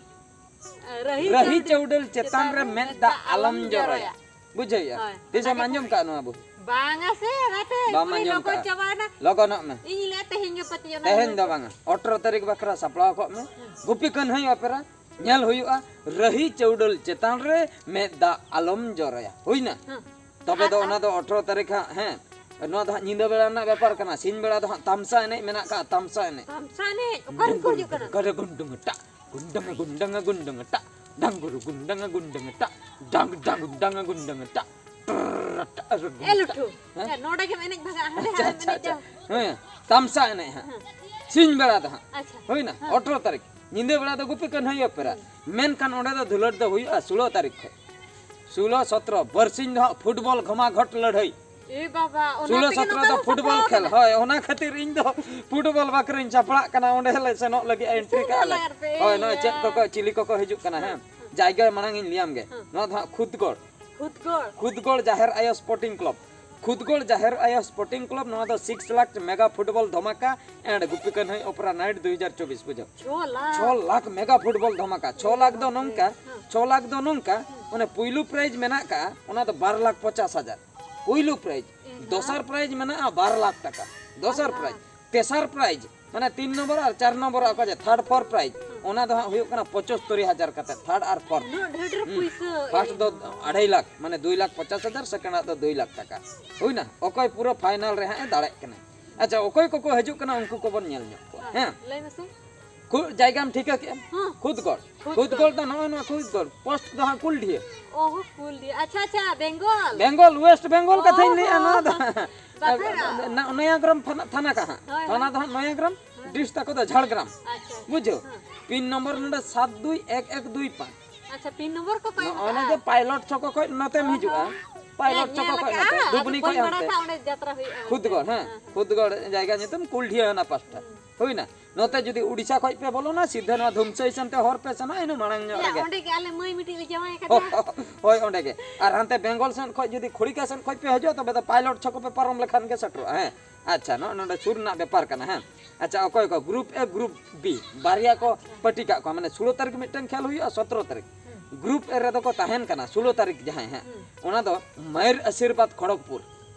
ᱨᱟᱹᱦᱤ ᱨᱟᱹᱦᱤ ᱪᱟᱹᱣᱰᱟᱹᱞ ᱪᱟᱹᱣᱰᱟᱹᱞ ᱪᱮᱛᱟᱱ ᱨᱮ ᱢᱮᱫ ᱫᱟᱜ ᱟᱞᱚᱢ ᱡᱚᱨᱚᱭᱟ᱾ ᱵᱩᱡᱷᱟᱹᱣᱮᱜᱼᱟ? ᱦᱳᱭ᱾ ᱛᱤᱥᱮᱢ ᱟᱸᱡᱚᱢ ᱠᱟᱜ ᱱᱚᱣᱟ ᱵᱩᱦᱤ? ᱵᱟᱝᱟ ᱥᱮ, ᱚᱱᱟᱛᱮ ᱵᱟᱢ ᱠᱩᱞᱤ ᱟᱸᱡᱚᱢ ᱞᱚᱜᱚᱱ ᱠᱟᱜᱼᱟ? ᱪᱟᱵᱟᱭᱮᱱᱟ᱾ ᱞᱚᱜᱚᱱᱚᱜ ᱢᱮ᱾ ᱤᱧ ᱞᱟᱹᱭᱮᱫ ᱛᱮᱦᱮᱧ ᱜᱮ ᱯᱟᱪᱮᱫ ᱚᱱᱟ ᱛᱮᱦᱮᱧ ᱦᱩᱭ ᱫᱚ ᱠᱚᱜ᱾ ᱵᱟᱝᱟ, ᱚᱴᱷᱨᱚ ᱛᱟᱹᱨᱤᱠᱷ ᱵᱟᱠᱷᱨᱟ ᱥᱟᱯᱲᱟᱣ ᱠᱚᱜ ᱢᱮ᱾ ᱜᱩᱯᱤ ᱠᱟᱹᱱᱦᱟᱹᱭ ᱚᱯᱮᱨᱟ ᱧᱮᱞ ᱦᱩᱭᱩᱜᱼᱟ᱾ ᱨᱟᱹᱦᱤ ᱪᱟᱹᱣᱰᱟᱹᱞ ᱪᱮᱛᱟᱱ ᱨᱮ ᱢᱮᱫ ᱫᱟᱜ ᱟᱞᱚᱢ ᱡᱚᱨᱚᱭᱟ᱾ ᱦᱩᱭᱱᱟ? ᱦᱮᱸ᱾ ᱛᱚᱵᱮ ᱫᱚ ᱟᱨ ᱚᱱᱟ ᱫᱚ ᱚᱴᱷᱨᱚ ᱛᱟᱹᱨᱤᱠᱷ ᱦᱟᱸᱜ, ᱦᱮᱸ, ᱱᱚᱣᱟ ᱫᱚ ᱦᱟᱸᱜ ᱧᱤᱫᱟᱹ ᱵᱮᱲᱟ ᱨᱮᱱᱟᱜ ᱵᱮᱯᱟᱨ ᱠᱟᱱᱟ᱾ ᱥᱤᱧ ᱵᱮᱲᱟ ᱫᱚ ᱦᱟᱸᱜ ᱛᱟᱢᱥᱟ ᱮᱱᱮᱡ ᱢᱮᱱᱟᱜ ᱠᱟᱜᱼᱟ, ᱛᱟᱢᱥᱟ ᱮᱱᱮᱡ᱾ ᱛᱟᱢᱥᱟ ᱮᱱᱮᱡ ᱚᱠᱟ ᱨᱮᱠᱚ ᱦᱤᱡᱩᱜ ᱠᱟᱱᱟ? ᱜᱟᱰᱟ ᱜᱩᱱᱰᱩᱝ ᱴᱟᱜ, ᱜᱩᱱᱰᱟᱝ ᱜᱩᱱᱰᱟᱝ ᱜᱩᱱᱰᱟᱝ ᱴᱟᱜ, ᱰᱟᱝᱜᱩᱨ ᱜᱩᱱᱰᱟᱝ ᱜᱩᱱᱰᱟᱝ ᱴᱟᱜ, ᱰᱟᱝ ᱰᱟᱝ ᱰᱟᱝ ᱜᱩᱱᱰᱟᱝ ᱴᱟᱜ, ᱴᱨᱨᱨᱨ ᱴᱟᱜ, ᱨᱩ ᱜᱩᱱ ᱮ ᱞᱩᱴᱷᱩ, ᱦᱮᱸ? ᱮ, ᱱᱚᱰᱮ ᱜᱮᱢ ᱮᱱᱮᱡ ᱵᱷᱟᱜᱟᱜᱼᱟ, ᱦᱟᱸᱰᱮ ᱟᱪᱪᱷᱟ, ᱦᱟᱸᱰᱮᱢ ᱟᱪᱪᱷᱟ, ᱮᱱᱮᱡ ᱟᱪᱪᱷᱟ᱾ ᱡᱟᱣ᱾ ᱦᱮᱸ, ᱛᱟᱢᱥᱟ ᱮᱱᱮᱡ ᱦᱟᱸᱜ᱾ ᱦᱮᱸ᱾ ᱦᱩᱭᱱᱟ, ᱦᱮᱸ᱾ ᱚᱴᱷᱨᱚ ᱛᱟᱹᱨᱤᱠᱷ᱾ ᱧᱤᱫᱟᱹ ᱵᱮᱲᱟ ᱫᱚ ᱜᱩᱯᱤ ᱠᱟᱹᱱᱦᱟᱹᱭ ᱚᱯᱮᱨᱟ᱾ ᱢᱮᱱᱠᱷᱟᱱ ᱚᱸᱰᱮ ᱫᱚ ᱫᱷᱩᱞᱟᱹᱴ ᱫᱚ ᱦᱩᱭᱩᱜᱼᱟ ᱥᱳᱞᱳ ᱛᱟᱹᱨᱤᱠᱷ ᱠᱷᱚᱱ᱾ ᱥᱳᱞᱳ ᱥᱚᱛᱨᱚ, ᱵᱟᱨᱥᱤᱧ ᱫᱚ ᱦᱟᱸᱜ ᱯᱷᱩᱴᱵᱚᱞ ᱜᱷᱚᱢᱟᱜᱷᱚᱴ ᱞᱟᱹᱲᱦᱟᱹᱭ᱾ ᱮ ᱵᱟᱵᱟ, ᱚᱱᱟ ᱥᱳᱞᱳ ᱛᱮᱜᱮ ᱥᱚᱛᱨᱚ ᱱᱚᱝᱠᱟ ᱫᱚ ᱵᱚ ᱯᱷᱩᱴᱵᱚᱞ ᱥᱟᱯᱲᱟᱣ ᱠᱷᱮᱞ᱾ ᱠᱟᱱᱟ᱾ ᱦᱳᱭ, ᱚᱱᱟ ᱠᱷᱟᱹᱛᱤᱨ ᱤᱧ ᱫᱚ ᱯᱷᱩᱴᱵᱚᱞ ᱵᱟᱠᱷᱨᱟᱧ ᱥᱟᱯᱲᱟᱜ ᱠᱟᱱᱟ, ᱚᱸᱰᱮ ᱞᱮ ᱥᱮᱱᱚᱜ ᱞᱟᱹᱜᱤᱫ, ᱮᱱᱴᱨᱤ ᱠᱟᱜᱼᱟ ᱞᱮ᱾ ᱥᱮᱱᱚᱜ ᱞᱟᱜᱟᱜ ᱯᱮ, ᱦᱳᱭ, ᱱᱚᱜᱼᱚᱭ ᱪᱮᱫ ᱤᱭᱟ᱾ ᱠᱚᱠᱚ, ᱪᱤᱞᱤ ᱠᱚᱠᱚ ᱦᱤᱡᱩᱜ ᱠᱟᱱᱟ, ᱦᱮᱸ᱾ ᱦᱮᱸ᱾ ᱡᱟᱭᱜᱟ ᱢᱟᱲᱟᱝ ᱤᱧ ᱞᱟᱹᱭᱟᱢ ᱜᱮ᱾ ᱦᱮᱸ᱾ ᱱᱚᱣᱟ ᱫᱚ ᱦᱟᱸᱜ ᱠᱷᱩᱫᱽᱜᱚᱲ᱾ ᱠᱷᱩᱫᱽᱜᱚᱲ᱾ ᱠᱷᱩᱫᱽᱜᱚᱲ ᱡᱟᱦᱮᱨ ᱟᱭᱳ ᱥᱯᱳᱨᱴᱤᱝ ᱠᱞᱟᱵᱽ᱾ ᱠᱷᱩᱫᱽᱜᱚᱲ ᱡᱟᱦᱮᱨ ᱟᱭᱳ ᱥᱯᱳᱨᱴᱤᱝ ᱠᱞᱟᱵᱽ, ᱱᱚᱣᱟ ᱫᱚ ᱥᱤᱠᱥ ᱞᱟᱠᱷ ᱢᱮᱜᱟ ᱯᱷᱩᱴᱵᱚᱞ ᱫᱷᱚᱢᱟᱠᱟ and ᱜᱩᱯᱤ ᱠᱟᱹᱱᱦᱟᱹᱭ ᱚᱯᱮᱨᱟ ᱱᱟᱭᱤᱴ ᱫᱩ ᱦᱟᱡᱟᱨ ᱪᱚᱵᱵᱤᱥ, ᱵᱩᱡᱷᱟᱹᱣ᱾ ᱪᱷᱚ ᱞᱟᱠᱷ᱾ ᱪᱷᱚ ᱞᱟᱠᱷ ᱢᱮᱜᱟ ᱯᱷᱩᱴᱵᱚᱞ ᱫᱷᱚᱢᱟᱠᱟ᱾ ᱪᱷᱚ ᱞᱟᱠᱷ ᱫᱚ ᱱᱚᱝᱠᱟ, ᱦᱮᱸ᱾ ᱪᱷᱚ ᱞᱟᱠᱷ ᱫᱚ ᱱᱚᱝᱠᱟ, ᱚᱱᱮ ᱯᱩᱭᱞᱩ ᱯᱨᱟᱭᱤᱡᱽ ᱢᱮᱱᱟᱜ ᱠᱟᱜᱼᱟ, ᱚᱱᱟ ᱫᱚ ᱵᱟᱨ ᱞᱟᱠᱷ ᱯᱚᱪᱟᱥ ᱦᱟᱡᱟᱨ᱾ ᱯᱩᱭᱞᱩ ᱯᱨᱟᱭᱤᱡᱽ᱾ ᱮᱱᱠᱷᱟᱱ? ᱫᱚᱥᱟᱨ ᱯᱨᱟᱭᱤᱡᱽ ᱢᱮᱱᱟᱜᱼᱟ ᱵᱟᱨ ᱞᱟᱠᱷ ᱴᱟᱠᱟ᱾ ᱫᱚᱥᱟᱨ ᱵᱟᱨ ᱞᱟᱠᱷ᱾ ᱯᱨᱟᱭᱤᱡᱽ᱾ ᱛᱮᱥᱟᱨ ᱯᱨᱟᱭᱤᱡᱽ, ᱢᱟᱱᱮ ᱛᱤᱱ ᱱᱚᱢᱵᱚᱨ ᱟᱨ ᱪᱟᱨ ᱱᱚᱢᱵᱚᱨ ᱚᱠᱚᱭ ᱡᱮ ᱛᱷᱟᱨᱰ, ᱯᱷᱳᱨ ᱯᱨᱟᱭᱤᱡᱽ, ᱚᱱᱟ ᱫᱚ ᱦᱟᱸᱜ ᱦᱩᱭᱩᱜ ᱠᱟᱱᱟ ᱯᱚᱸᱪᱟᱛᱛᱳᱨ ᱦᱟᱡᱟᱨ ᱠᱟᱛᱮ, ᱛᱷᱟᱨᱰ ᱟᱨ ᱯᱷᱳᱨᱛᱷ᱾ ᱩᱱᱟᱹᱜ ᱰᱷᱮᱨ ᱰᱷᱮᱨ ᱦᱩᱸ᱾ ᱯᱩᱭᱥᱟᱹ᱾ ᱯᱷᱟᱥᱴ ᱫᱚ ᱟᱲᱟᱭ ᱞᱟᱠᱷ, ᱢᱟᱱᱮ ᱫᱩᱭ ᱞᱟᱠᱷ ᱯᱚᱪᱟᱥ ᱦᱟᱡᱟᱨ, ᱥᱮᱠᱮᱱᱰ ᱟᱜ ᱫᱚ ᱫᱩᱭ ᱞᱟᱠᱷ ᱴᱟᱠᱟ᱾ ᱦᱩᱭᱱᱟ? ᱚᱠᱚᱭ ᱯᱩᱨᱟᱹ ᱯᱷᱟᱭᱱᱟᱞ ᱨᱮ ᱦᱟᱸᱜ ᱮ ᱫᱟᱲᱮᱜ ᱠᱟᱱᱟ᱾ ᱟᱪᱪᱷᱟ, ᱚᱠᱚᱭ ᱠᱚᱠᱚ ᱦᱤᱡᱩᱜ ᱠᱟᱱᱟ ᱩᱱᱠᱩ ᱠᱚᱵᱚᱱ ᱧᱮᱞ ᱧᱚᱜ ᱠᱚᱣᱟ᱾ ᱦᱮᱸ᱾ ᱞᱟᱹᱭ ᱢᱮᱥᱮ᱾ ᱠᱷᱩ-, ᱡᱟᱭᱜᱟᱢ ᱴᱷᱤᱠᱟᱹ ᱠᱮᱜᱼᱟ? ᱦᱮᱸ᱾ ᱠᱷᱩᱫᱽᱜᱚᱲ᱾ ᱠᱷᱩᱫᱽᱜᱚᱲ᱾ ᱠᱷᱩᱫᱽᱜᱚᱲ ᱫᱚ ᱱᱚᱜᱼᱚᱭ ᱱᱚᱣᱟ ᱠᱷᱩᱫᱽᱜᱚᱲ᱾ ᱯᱳᱥᱴ ᱫᱚ ᱦᱟᱸᱜ ᱠᱩᱞᱰᱤᱦᱟᱹ᱾ ᱚᱦᱚ, ᱠᱩᱞᱰᱤᱦᱟᱹ᱾ ᱟᱪᱪᱷᱟ, ᱟᱪᱪᱷᱟ, ᱵᱮᱝᱜᱚᱞ᱾ ᱵᱮᱝᱜᱚᱞ, ᱳᱭᱮᱥᱴ ᱵᱮᱝᱜᱚᱞ ᱠᱟᱛᱷᱟᱧ ᱞᱟᱹᱭᱮᱜᱼᱟ ᱱᱚᱣᱟ ᱫᱚ᱾ ᱵᱟᱠᱷᱟᱡ ᱫᱚ᱾ ᱱᱟ-, ᱱᱚᱭᱟᱜᱨᱟᱢ ᱛᱷᱟᱱᱟ, ᱛᱷᱟᱱᱟ ᱠᱟ ᱦᱟᱸᱜ᱾ ᱦᱳᱭ, ᱦᱳᱭ᱾ ᱛᱷᱟᱱᱟ ᱫᱚ ᱦᱟᱸᱜ ᱱᱚᱭᱟᱜᱨᱟᱢ, ᱦᱳᱭ᱾ ᱰᱤᱥᱴ ᱛᱟᱠᱚ ᱫᱚ ᱡᱷᱟᱲᱜᱨᱟᱢ᱾ ᱟᱪᱪᱷᱟ᱾ ᱵᱩᱡᱷᱟᱹᱣ? ᱦᱮᱸ᱾ ᱯᱤᱱ ᱱᱚᱢᱵᱚᱨ ᱱᱚᱰᱮ ᱥᱟᱛ ᱫᱩᱭ ᱮᱠ ᱮᱠ ᱫᱩᱭ ᱯᱟᱸᱪ᱾ ᱟᱪᱪᱷᱟ, ᱯᱤᱱ ᱱᱚᱢᱵᱚᱨ ᱠᱚ ᱯᱟᱭ ᱱᱚᱜᱼᱚᱭ ᱱᱚᱰᱮ ᱯᱟᱭᱞᱚᱴ ᱪᱷᱚᱠᱚ ᱠᱷᱚᱡ ᱱᱚᱛᱮᱢ ᱦᱤᱡᱩᱜᱼᱟ᱾ ᱯᱟᱭᱞᱚᱴ ᱦᱮᱸ, ᱪᱷᱚᱠᱚ ᱧᱮᱞ ᱠᱷᱚᱡ ᱟᱠᱟᱫᱼᱟ, ᱱᱚᱛᱮ ᱟᱫᱚ ᱰᱩᱵᱱᱤ ᱵᱟᱹᱧ ᱠᱷᱚᱡ ᱵᱟᱲᱟᱭ ᱦᱟᱱᱛᱮ ᱠᱷᱟᱡ ᱚᱸᱰᱮ ᱡᱟᱛᱨᱟ ᱦᱩᱭᱩᱜᱼᱟ ᱢᱮᱱᱛᱮ᱾ ᱠᱷᱩᱫᱽᱜᱚᱲ, ᱦᱮᱸ, ᱦᱮᱸ᱾ ᱠᱷᱩᱫᱽᱜᱚᱲ ᱡᱟᱭᱜᱟ ᱧᱩᱛᱩᱢ ᱠᱩᱞᱰᱷᱤᱭᱟᱹ ᱚᱱᱟ ᱯᱟᱥᱴᱟ᱾ ᱦᱩᱸ᱾ ᱦᱩᱭᱱᱟ᱾ ᱱᱚᱛᱮ ᱡᱩᱫᱤ ᱩᱰᱤᱥᱟ ᱠᱷᱚᱡ ᱯᱮ ᱵᱚᱞᱚᱱᱟ, ᱥᱤᱫᱷᱟᱹ ᱱᱚᱣᱟ ᱫᱷᱩᱢᱥᱟᱹᱭ ᱥᱮᱱ ᱛᱮ ᱦᱚᱨ ᱯᱮ ᱥᱮᱱᱟ, ᱤᱱᱟᱹ ᱢᱟᱲᱟᱝ ᱧᱚᱜ ᱭᱟ, ᱨᱮᱜᱮ᱾ ᱚᱸᱰᱮ ᱜᱮ ᱟᱞᱮ ᱢᱟᱹᱭ ᱢᱤᱫᱴᱤᱡ ᱞᱮ ᱡᱟᱶᱟᱭ ᱠᱟᱫᱮᱭᱟ᱾ ᱦᱳᱭ, ᱚᱸᱰᱮ ᱜᱮ᱾ ᱟᱨ ᱦᱟᱱᱛᱮ ᱵᱮᱝᱜᱚᱞ ᱥᱮᱱ ᱠᱷᱚᱡ ᱡᱩᱫᱤ ᱠᱷᱚᱲᱤᱠᱟ ᱥᱮᱱ ᱠᱷᱚᱡ ᱯᱮ ᱦᱤᱡᱩᱜᱼᱟ, ᱛᱚᱵᱮ ᱫᱚ ᱯᱟᱭᱞᱚᱴ ᱪᱷᱚᱠᱚ ᱯᱮ ᱯᱟᱨᱚᱢ ᱞᱮᱠᱷᱟᱱ ᱜᱮ ᱥᱮᱴᱮᱨᱚᱜᱼᱟ᱾ ᱦᱮᱸ, ᱟᱪᱪᱷᱟ, ᱱᱚᱜᱼᱚ ᱱᱚᱰᱮ ᱥᱩᱨ ᱨᱮᱱᱟᱜ ᱵᱮᱯᱟᱨ ᱠᱟᱱᱟ᱾ ᱦᱮᱸ, ᱟᱪᱪᱷᱟ, ᱚᱠᱚᱭ ᱠᱚ ᱜᱨᱩᱯ ᱮ, ᱜᱨᱩᱯ ᱵᱤ ᱵᱟᱨᱭᱟ ᱠᱚ ᱯᱟᱹᱴᱤ ᱠᱟᱜ ᱠᱚᱣᱟ, ᱢᱟᱱᱮ ᱥᱳᱞᱳ ᱛᱟᱹᱨᱤᱠᱷ ᱢᱤᱫᱴᱟᱝ ᱠᱷᱮᱞ ᱦᱩᱭᱩᱜᱼᱟ, ᱥᱚᱛᱨᱚ ᱛᱟᱹᱨᱤᱠᱷ᱾ ᱦᱩᱸ᱾ ᱜᱨᱩᱯ ᱮ ᱨᱮᱫᱚ ᱠᱚ ᱛᱟᱦᱮᱱ ᱠᱟᱱᱟ ᱥᱳᱞᱳ ᱛᱟᱹᱨᱤᱠᱷ ᱡᱟᱦᱟᱸᱭ ᱦᱟᱸᱜ, ᱦᱩᱸ᱾ ᱚᱱᱟ ᱫᱚ ᱢᱟᱭᱩᱨ ᱟᱥᱤᱨᱵᱟᱫᱽ ᱠᱷᱚᱲᱚᱜᱽᱯᱩᱨ᱾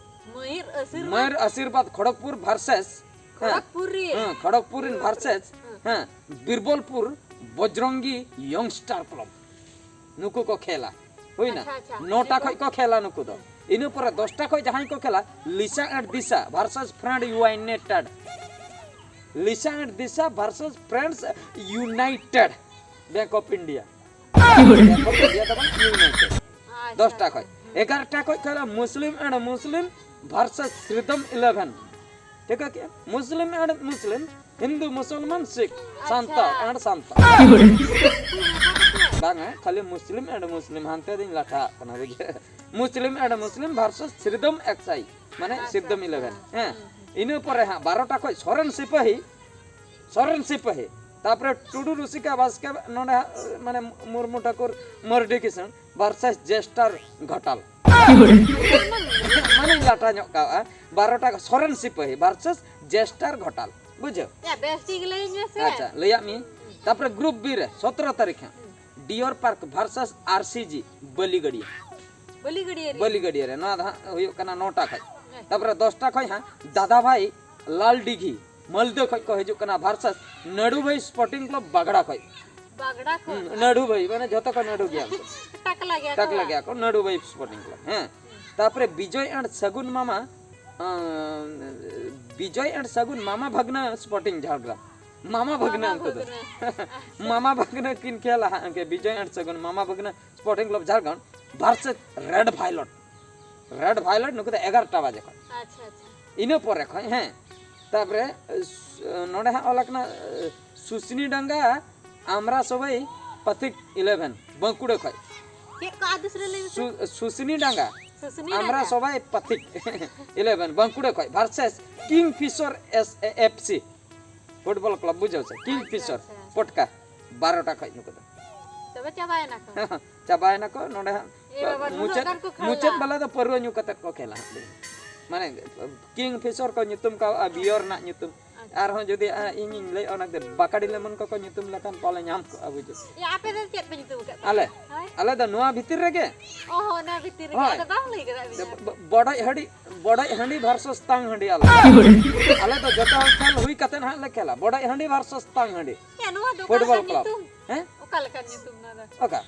ᱢᱟᱭᱩᱨ ᱟᱥᱤᱨᱵᱟᱫᱽ? ᱢᱟᱭᱩᱨ ᱟᱥᱤᱨᱵᱟᱫᱽ ᱠᱷᱚᱲᱚᱜᱽᱯᱩᱨ ᱵᱷᱟᱨᱥᱮᱥ, ᱦᱮᱸ, ᱠᱷᱚᱲᱚᱜᱽᱯᱩᱨ ᱨᱮ? ᱦᱮᱸ, ᱠᱷᱚᱲᱚᱜᱽᱯᱩᱨ ᱨᱮᱱ ᱵᱷᱟᱨᱥᱮᱥ, ᱦᱮᱸ᱾ ᱦᱮᱸ, ᱵᱤᱨᱵᱚᱞᱯᱩᱨ ᱵᱚᱡᱽᱨᱚᱝᱜᱤ ᱭᱚᱝᱥᱴᱟᱨ ᱠᱞᱟᱵᱽ᱾ ᱱᱩᱠᱩ ᱠᱚ ᱠᱷᱮᱞᱟ᱾ ᱦᱩᱭᱱᱟ? ᱟᱪᱪᱷᱟ, ᱟᱪᱪᱷᱟ᱾ ᱱᱚᱴᱟ ᱠᱷᱚᱡ ᱠᱚ ᱠᱷᱮᱞᱟ ᱱᱩᱠᱩ ᱫᱚ᱾ ᱦᱩᱸ᱾ ᱤᱱᱟᱹ ᱯᱚᱨᱮ ᱫᱚᱥᱴᱟ ᱠᱷᱚᱡ ᱡᱟᱦᱟᱸᱭ ᱠᱚ ᱠᱷᱮᱞᱟ, Lisa and Disha versus Friend United. Lisa and Disha versus Friends United Bank of India. Bank of India ᱫᱚ ᱵᱟᱝ, ᱭᱩᱱᱟᱭᱴᱮᱰ᱾ ᱟᱪᱪᱷᱟ, ᱫᱚᱥᱴᱟ ᱟᱪᱪᱷᱟ᱾ ᱠᱷᱚᱡ᱾ ᱦᱩᱸ᱾ ᱮᱜᱟᱨᱚᱴᱟ ᱠᱷᱚᱡ ᱠᱷᱮᱞᱟ ᱢᱩᱥᱞᱤᱢ ᱮᱱᱰ ᱢᱩᱥᱞᱤᱢ ᱵᱷᱟᱨᱥᱮᱥ ᱥᱨᱤᱫᱚᱢ ᱤᱞᱮᱵᱷᱮᱱ᱾ ᱴᱷᱤᱠ ᱟᱪᱷᱮ? ᱢᱩᱥᱞᱤᱢ ᱮᱱᱰ ᱢᱩᱥᱞᱤᱢ, ᱦᱤᱱᱫᱩ ᱢᱩᱥᱚᱞᱢᱟᱱ ᱥᱤᱠᱷ, ᱟᱪᱪᱷᱟ᱾ ᱥᱟᱱᱛᱟᱲ ᱮᱱᱰ ᱥᱟᱱᱛᱟᱲ᱾ ᱵᱟᱝᱟ, ᱠᱷᱟᱹᱞᱤ ᱢᱩᱥᱞᱤᱢ ᱮᱱᱰ ᱢᱩᱥᱞᱤᱢ, ᱦᱟᱱᱛᱮ ᱫᱚᱧ ᱞᱟᱴᱷᱟᱜ ᱠᱟᱱᱟ, ᱵᱩᱡᱷᱟᱹᱣ? ᱢᱩᱥᱞᱤᱢ ᱮᱱᱰ ᱢᱩᱥᱞᱤᱢ ᱵᱷᱟᱨᱥᱮᱥ ᱥᱨᱤᱫᱚᱢ ᱮᱠᱥᱟᱭ, ᱢᱟᱱᱮ ᱟᱪᱪᱷᱟ, ᱥᱨᱤᱫᱚᱢ ᱟᱪᱪᱷᱟ᱾ ᱤᱞᱮᱵᱷᱮᱱ, ᱦᱮᱸ᱾ ᱦᱩᱸ, ᱦᱩᱸ᱾ ᱤᱱᱟᱹ ᱯᱚᱨᱮ ᱦᱟᱸᱜ ᱵᱟᱨᱚᱴᱟ ᱠᱷᱚᱡ ᱥᱚᱨᱮᱱ ᱥᱤᱯᱟᱹᱦᱤ, ᱥᱚᱨᱮᱱ ᱥᱤᱯᱟᱹᱦᱤ, ᱛᱟᱯᱚᱨᱮ ᱴᱩᱰᱩ ᱨᱩᱥᱤᱠᱟ ᱵᱟᱥᱠᱮ, ᱱᱚᱰᱮ ᱦᱟᱸᱜ ᱢᱟᱱᱮ ᱢᱩᱨᱢᱩ ᱴᱷᱟᱹᱠᱩᱨ, ᱢᱟᱹᱨᱰᱤ ᱠᱤᱥᱟᱹᱬ ᱵᱷᱟᱨᱥᱮᱥ ᱡᱮᱥᱴᱟᱨ ᱜᱷᱟᱴᱟᱞ᱾ ᱢᱟᱱᱮᱧ ᱞᱟᱴᱷᱟ ᱧᱚᱜ ᱠᱟᱜᱼᱟ, ᱵᱟᱨᱚᱴᱟ ᱥᱚᱨᱮᱱ ᱥᱤᱯᱟᱹᱦᱤ ᱵᱷᱟᱨᱥᱮᱥ ᱡᱮᱥᱴᱟᱨ ᱜᱷᱟᱴᱟᱞ, ᱵᱩᱡᱷᱟᱹᱣ? ᱭᱟ, ᱵᱮᱥ ᱴᱷᱤᱠ ᱞᱟᱹᱭᱟᱹᱧ ᱢᱮᱥᱮ᱾ ᱟᱪᱪᱷᱟ, ᱞᱟᱹᱭᱟᱜ ᱢᱤᱭᱟᱹᱧ᱾ ᱛᱟᱯᱚᱨᱮ ᱜᱨᱩᱯ ᱵᱤ ᱨᱮ ᱥᱚᱛᱨᱚ ᱛᱟᱹᱨᱤᱠᱷ ᱦᱟᱸᱜ, ᱰᱤᱭᱚᱨ ᱯᱟᱨᱠ ᱵᱷᱟᱨᱥᱮᱥ ᱟᱨ ᱥᱤ ᱡᱤ ᱵᱟᱹᱞᱤᱜᱟᱹᱲᱤᱭᱟᱹ᱾ ᱵᱟᱹᱞᱤᱜᱟᱹᱲᱤᱭᱟᱹ ᱨᱮ? ᱵᱟᱹᱞᱤᱜᱟᱹᱲᱤᱭᱟᱹ ᱨᱮ, ᱱᱚᱣᱟ ᱫᱚ ᱦᱟᱸᱜ ᱦᱩᱭᱩᱜ ᱠᱟᱱᱟ ᱱᱚᱴᱟ ᱠᱷᱚᱡ᱾ ᱦᱮᱸ᱾ ᱛᱟᱯᱚᱨᱮ ᱫᱚᱥᱴᱟ ᱠᱷᱚᱡ ᱦᱟᱸᱜ ᱫᱟᱫᱟ ᱵᱷᱟᱭ ᱞᱟᱞ ᱰᱤᱜᱷᱤ ᱢᱟᱞᱫᱟᱹ ᱠᱷᱚᱡ ᱠᱚ ᱦᱤᱡᱩᱜ ᱠᱟᱱᱟ ᱵᱷᱟᱨᱥᱮᱥ ᱱᱟᱹᱰᱩ ᱵᱷᱟᱭ ᱥᱯᱳᱨᱴᱤᱝ ᱠᱞᱟᱵᱽ ᱵᱟᱜᱽᱲᱟ ᱠᱷᱚᱡ᱾ ᱵᱟᱜᱽᱲᱟ ᱠᱷᱚᱡ? ᱦᱩᱸ, ᱱᱟᱹᱰᱩ ᱵᱷᱟᱭ, ᱢᱟᱱᱮ ᱡᱷᱚᱛᱚ ᱠᱚ ᱱᱟᱹᱰᱩ ᱜᱮᱭᱟ ᱩᱱᱠᱩ᱾ ᱴᱟᱠᱞᱟ ᱜᱮᱭᱟ ᱠᱚ ᱴᱟᱠᱞᱟ ᱵᱟᱝ? ᱜᱮᱭᱟ ᱠᱚ, ᱱᱟᱹᱰᱩ ᱵᱷᱟᱭ ᱥᱯᱳᱨᱴᱤᱝ ᱠᱞᱟᱵᱽ, ᱦᱮᱸ᱾ ᱛᱟᱯᱚᱨᱮ ᱵᱤᱡᱚᱭ and ᱥᱟᱹᱜᱩᱱ ᱢᱟᱢᱟ, ᱟᱸ, ᱵᱤᱡᱚᱭ and ᱥᱟᱹᱜᱩᱱ ᱢᱟᱢᱟ ᱵᱷᱟᱜᱽᱱᱟ ᱥᱯᱳᱨᱴᱤᱝ ᱡᱷᱟᱲᱜᱨᱟᱢ᱾ ᱢᱟᱢᱟ ᱵᱷᱟᱜᱽᱱᱟ ᱢᱟᱢᱟ ᱩᱱᱠᱩ ᱫᱚ᱾ ᱵᱷᱟᱜᱽᱱᱟ᱾ ᱢᱟᱢᱟ ᱵᱷᱟᱜᱽᱱᱟ ᱠᱤᱱ ᱠᱷᱮᱞᱟ ᱦᱟᱸᱜ, ᱩᱱᱠᱩ Bijoy and Sagun Mama Bhagna Sporting Club Jhargram versus Red Violet. Red Violet ᱱᱩᱠᱩ ᱫᱚ ᱮᱜᱟᱨᱚᱴᱟ ᱵᱟᱡᱮ ᱠᱷᱚᱱ᱾ ᱟᱪᱪᱷᱟ, ᱟᱪᱪᱷᱟ᱾ ᱤᱱᱟᱹ ᱯᱚᱨᱮ ᱠᱷᱚᱱ, ᱦᱮᱸ, ᱛᱟᱯᱚᱨᱮ, ᱮ, ᱥᱩ-, ᱱᱚᱰᱮ ᱦᱟᱸᱜ ᱚᱞ ᱟᱠᱟᱱᱟ, ᱮ, ᱥᱩᱥᱱᱤ ᱰᱟᱸᱜᱟ ᱟᱢᱨᱟ ᱥᱚᱵᱟᱹᱭ ᱯᱟᱛᱷᱤᱠ ᱤᱞᱮᱵᱷᱮᱱ, ᱵᱟᱸᱠᱩᱲᱟ ᱠᱷᱚᱡ᱾ ᱪᱮᱫ ᱠᱚ ᱟᱫᱮᱥ ᱨᱮ ᱞᱟᱹᱭ ᱢᱮᱥᱮ? ᱥᱩ-, ᱥᱩᱥᱱᱤ ᱰᱟᱸᱜᱟ᱾ ᱥᱩᱥᱱᱤ ᱟᱢᱨᱟ ᱨᱟᱡᱟ᱾ ᱥᱚᱵᱟᱭ ᱯᱟᱛᱷᱤᱠ ᱤᱞᱮᱵᱷᱮᱱ ᱵᱟᱸᱠᱩᱲᱟ ᱠᱷᱚᱡ ᱵᱷᱟᱨᱥᱮᱥ ᱠᱤᱝ ᱯᱷᱤᱥᱚᱨ ᱮᱯᱷᱥᱤ ᱯᱷᱩᱴᱵᱚᱞ ᱠᱞᱟᱵᱽ, ᱵᱩᱡᱷᱟᱹᱣ ᱥᱮ? ᱠᱤᱝ ᱟᱪᱪᱷᱟ, ᱯᱷᱤᱥᱚᱨ ᱟᱪᱪᱷᱟ᱾ ᱯᱚᱴᱠᱟ ᱵᱟᱨᱚᱴᱟ ᱠᱷᱚᱡ ᱱᱩᱠᱩ ᱫᱚ᱾ ᱛᱚᱵᱮ ᱪᱟᱵᱟᱭᱮᱱᱟ ᱠᱚ᱾ ᱪᱟᱵᱟᱭᱮᱱᱟ ᱠᱚ ᱱᱚᱰᱮ ᱦᱟᱸᱜ᱾ ᱮ ᱵᱟᱵᱟ, ᱱᱩᱱᱟᱹᱜ ᱢᱩᱪᱟᱹᱫ, ᱜᱟᱱ ᱠᱚ ᱠᱷᱟᱞᱟ᱾ ᱢᱩᱪᱟᱹᱫ ᱵᱟᱞᱟ ᱫᱚ ᱯᱟᱹᱨᱣᱟᱹ ᱧᱩ ᱠᱟᱛᱮ ᱠᱚ ᱠᱷᱮᱞᱟ ᱦᱟᱸᱜ᱾ ᱢᱟᱱᱮ ᱠᱤᱝ ᱯᱷᱤᱥᱚᱨ ᱠᱚ ᱧᱩᱛᱩᱢ ᱠᱟᱣᱟ ᱵᱤᱭᱚᱨ ᱨᱮᱱᱟᱜ ᱧᱩᱛᱩᱢ᱾ ᱟᱪᱪᱷᱟ᱾ ᱟᱨᱦᱚᱸ ᱡᱩᱫᱤ, ᱟ, ᱤᱧᱤᱧ ᱞᱟᱹᱭᱟ ᱚᱱᱟ ᱫᱚ ᱵᱟᱠᱟᱰᱤ ᱞᱮᱢᱚᱱ ᱠᱚᱠᱚ ᱧᱩᱛᱩᱢ ᱞᱮᱠᱷᱟᱱ ᱯᱟᱞᱮ ᱧᱟᱢ ᱠᱚᱜᱼᱟ, ᱵᱩᱡᱷᱟᱹᱣ᱾ ᱮ, ᱟᱯᱮ ᱫᱚ ᱪᱮᱫ ᱯᱮ ᱧᱩᱛᱩᱢ ᱟᱠᱟᱫ ᱛᱟᱦᱮᱸᱫ? ᱟᱞᱮ? ᱦᱳᱭ᱾ ᱟᱞᱮ ᱫᱚ ᱱᱚᱣᱟ ᱵᱷᱤᱛᱤᱨ ᱨᱮᱜᱮ᱾ ᱚ, ᱦᱚᱸ, ᱚᱱᱟ ᱵᱷᱤᱛᱤᱨ ᱨᱮᱜᱮ᱾ ᱦᱳᱭ᱾ ᱟᱫᱚ ᱵᱟᱢ ᱞᱟᱹᱭ ᱠᱟᱫᱟ ᱟᱹᱵᱤᱱ ᱫᱚ᱾ ᱵᱚ-, ᱵᱚᱰᱚᱡ ᱦᱟᱺᱰᱤ, ᱵᱚᱰᱚᱡ ᱦᱟᱺᱰᱤ ᱵᱷᱟᱨᱥᱮᱥ ᱛᱟᱝ ᱦᱟᱺᱰᱤ ᱟᱞᱮ᱾ ᱟᱞᱮ ᱫᱚ ᱡᱚᱛᱚ ᱦᱚᱲ ᱠᱷᱮᱞ ᱦᱩᱭ ᱠᱟᱛᱮ ᱦᱟᱸᱜ ᱞᱮ ᱠᱷᱮᱞᱟ᱾ ᱵᱚᱰᱚᱡ ᱦᱟᱺᱰᱤ ᱵᱷᱟᱨᱥᱮᱥ ᱛᱟᱝ ᱦᱟᱺᱰᱤ᱾ ᱮ, ᱱᱚᱣᱟ ᱫᱚ ᱚᱠᱟ ᱯᱷᱩᱴᱵᱚᱞ ᱞᱮᱠᱟᱱ ᱠᱞᱟᱵᱽ᱾ ᱧᱩᱛᱩᱢ? ᱦᱮᱸ? ᱚᱠᱟ ᱞᱮᱠᱟᱱ ᱧᱩᱛᱩᱢ ᱱᱚᱣᱟ ᱫᱚ? ᱚᱠᱟ?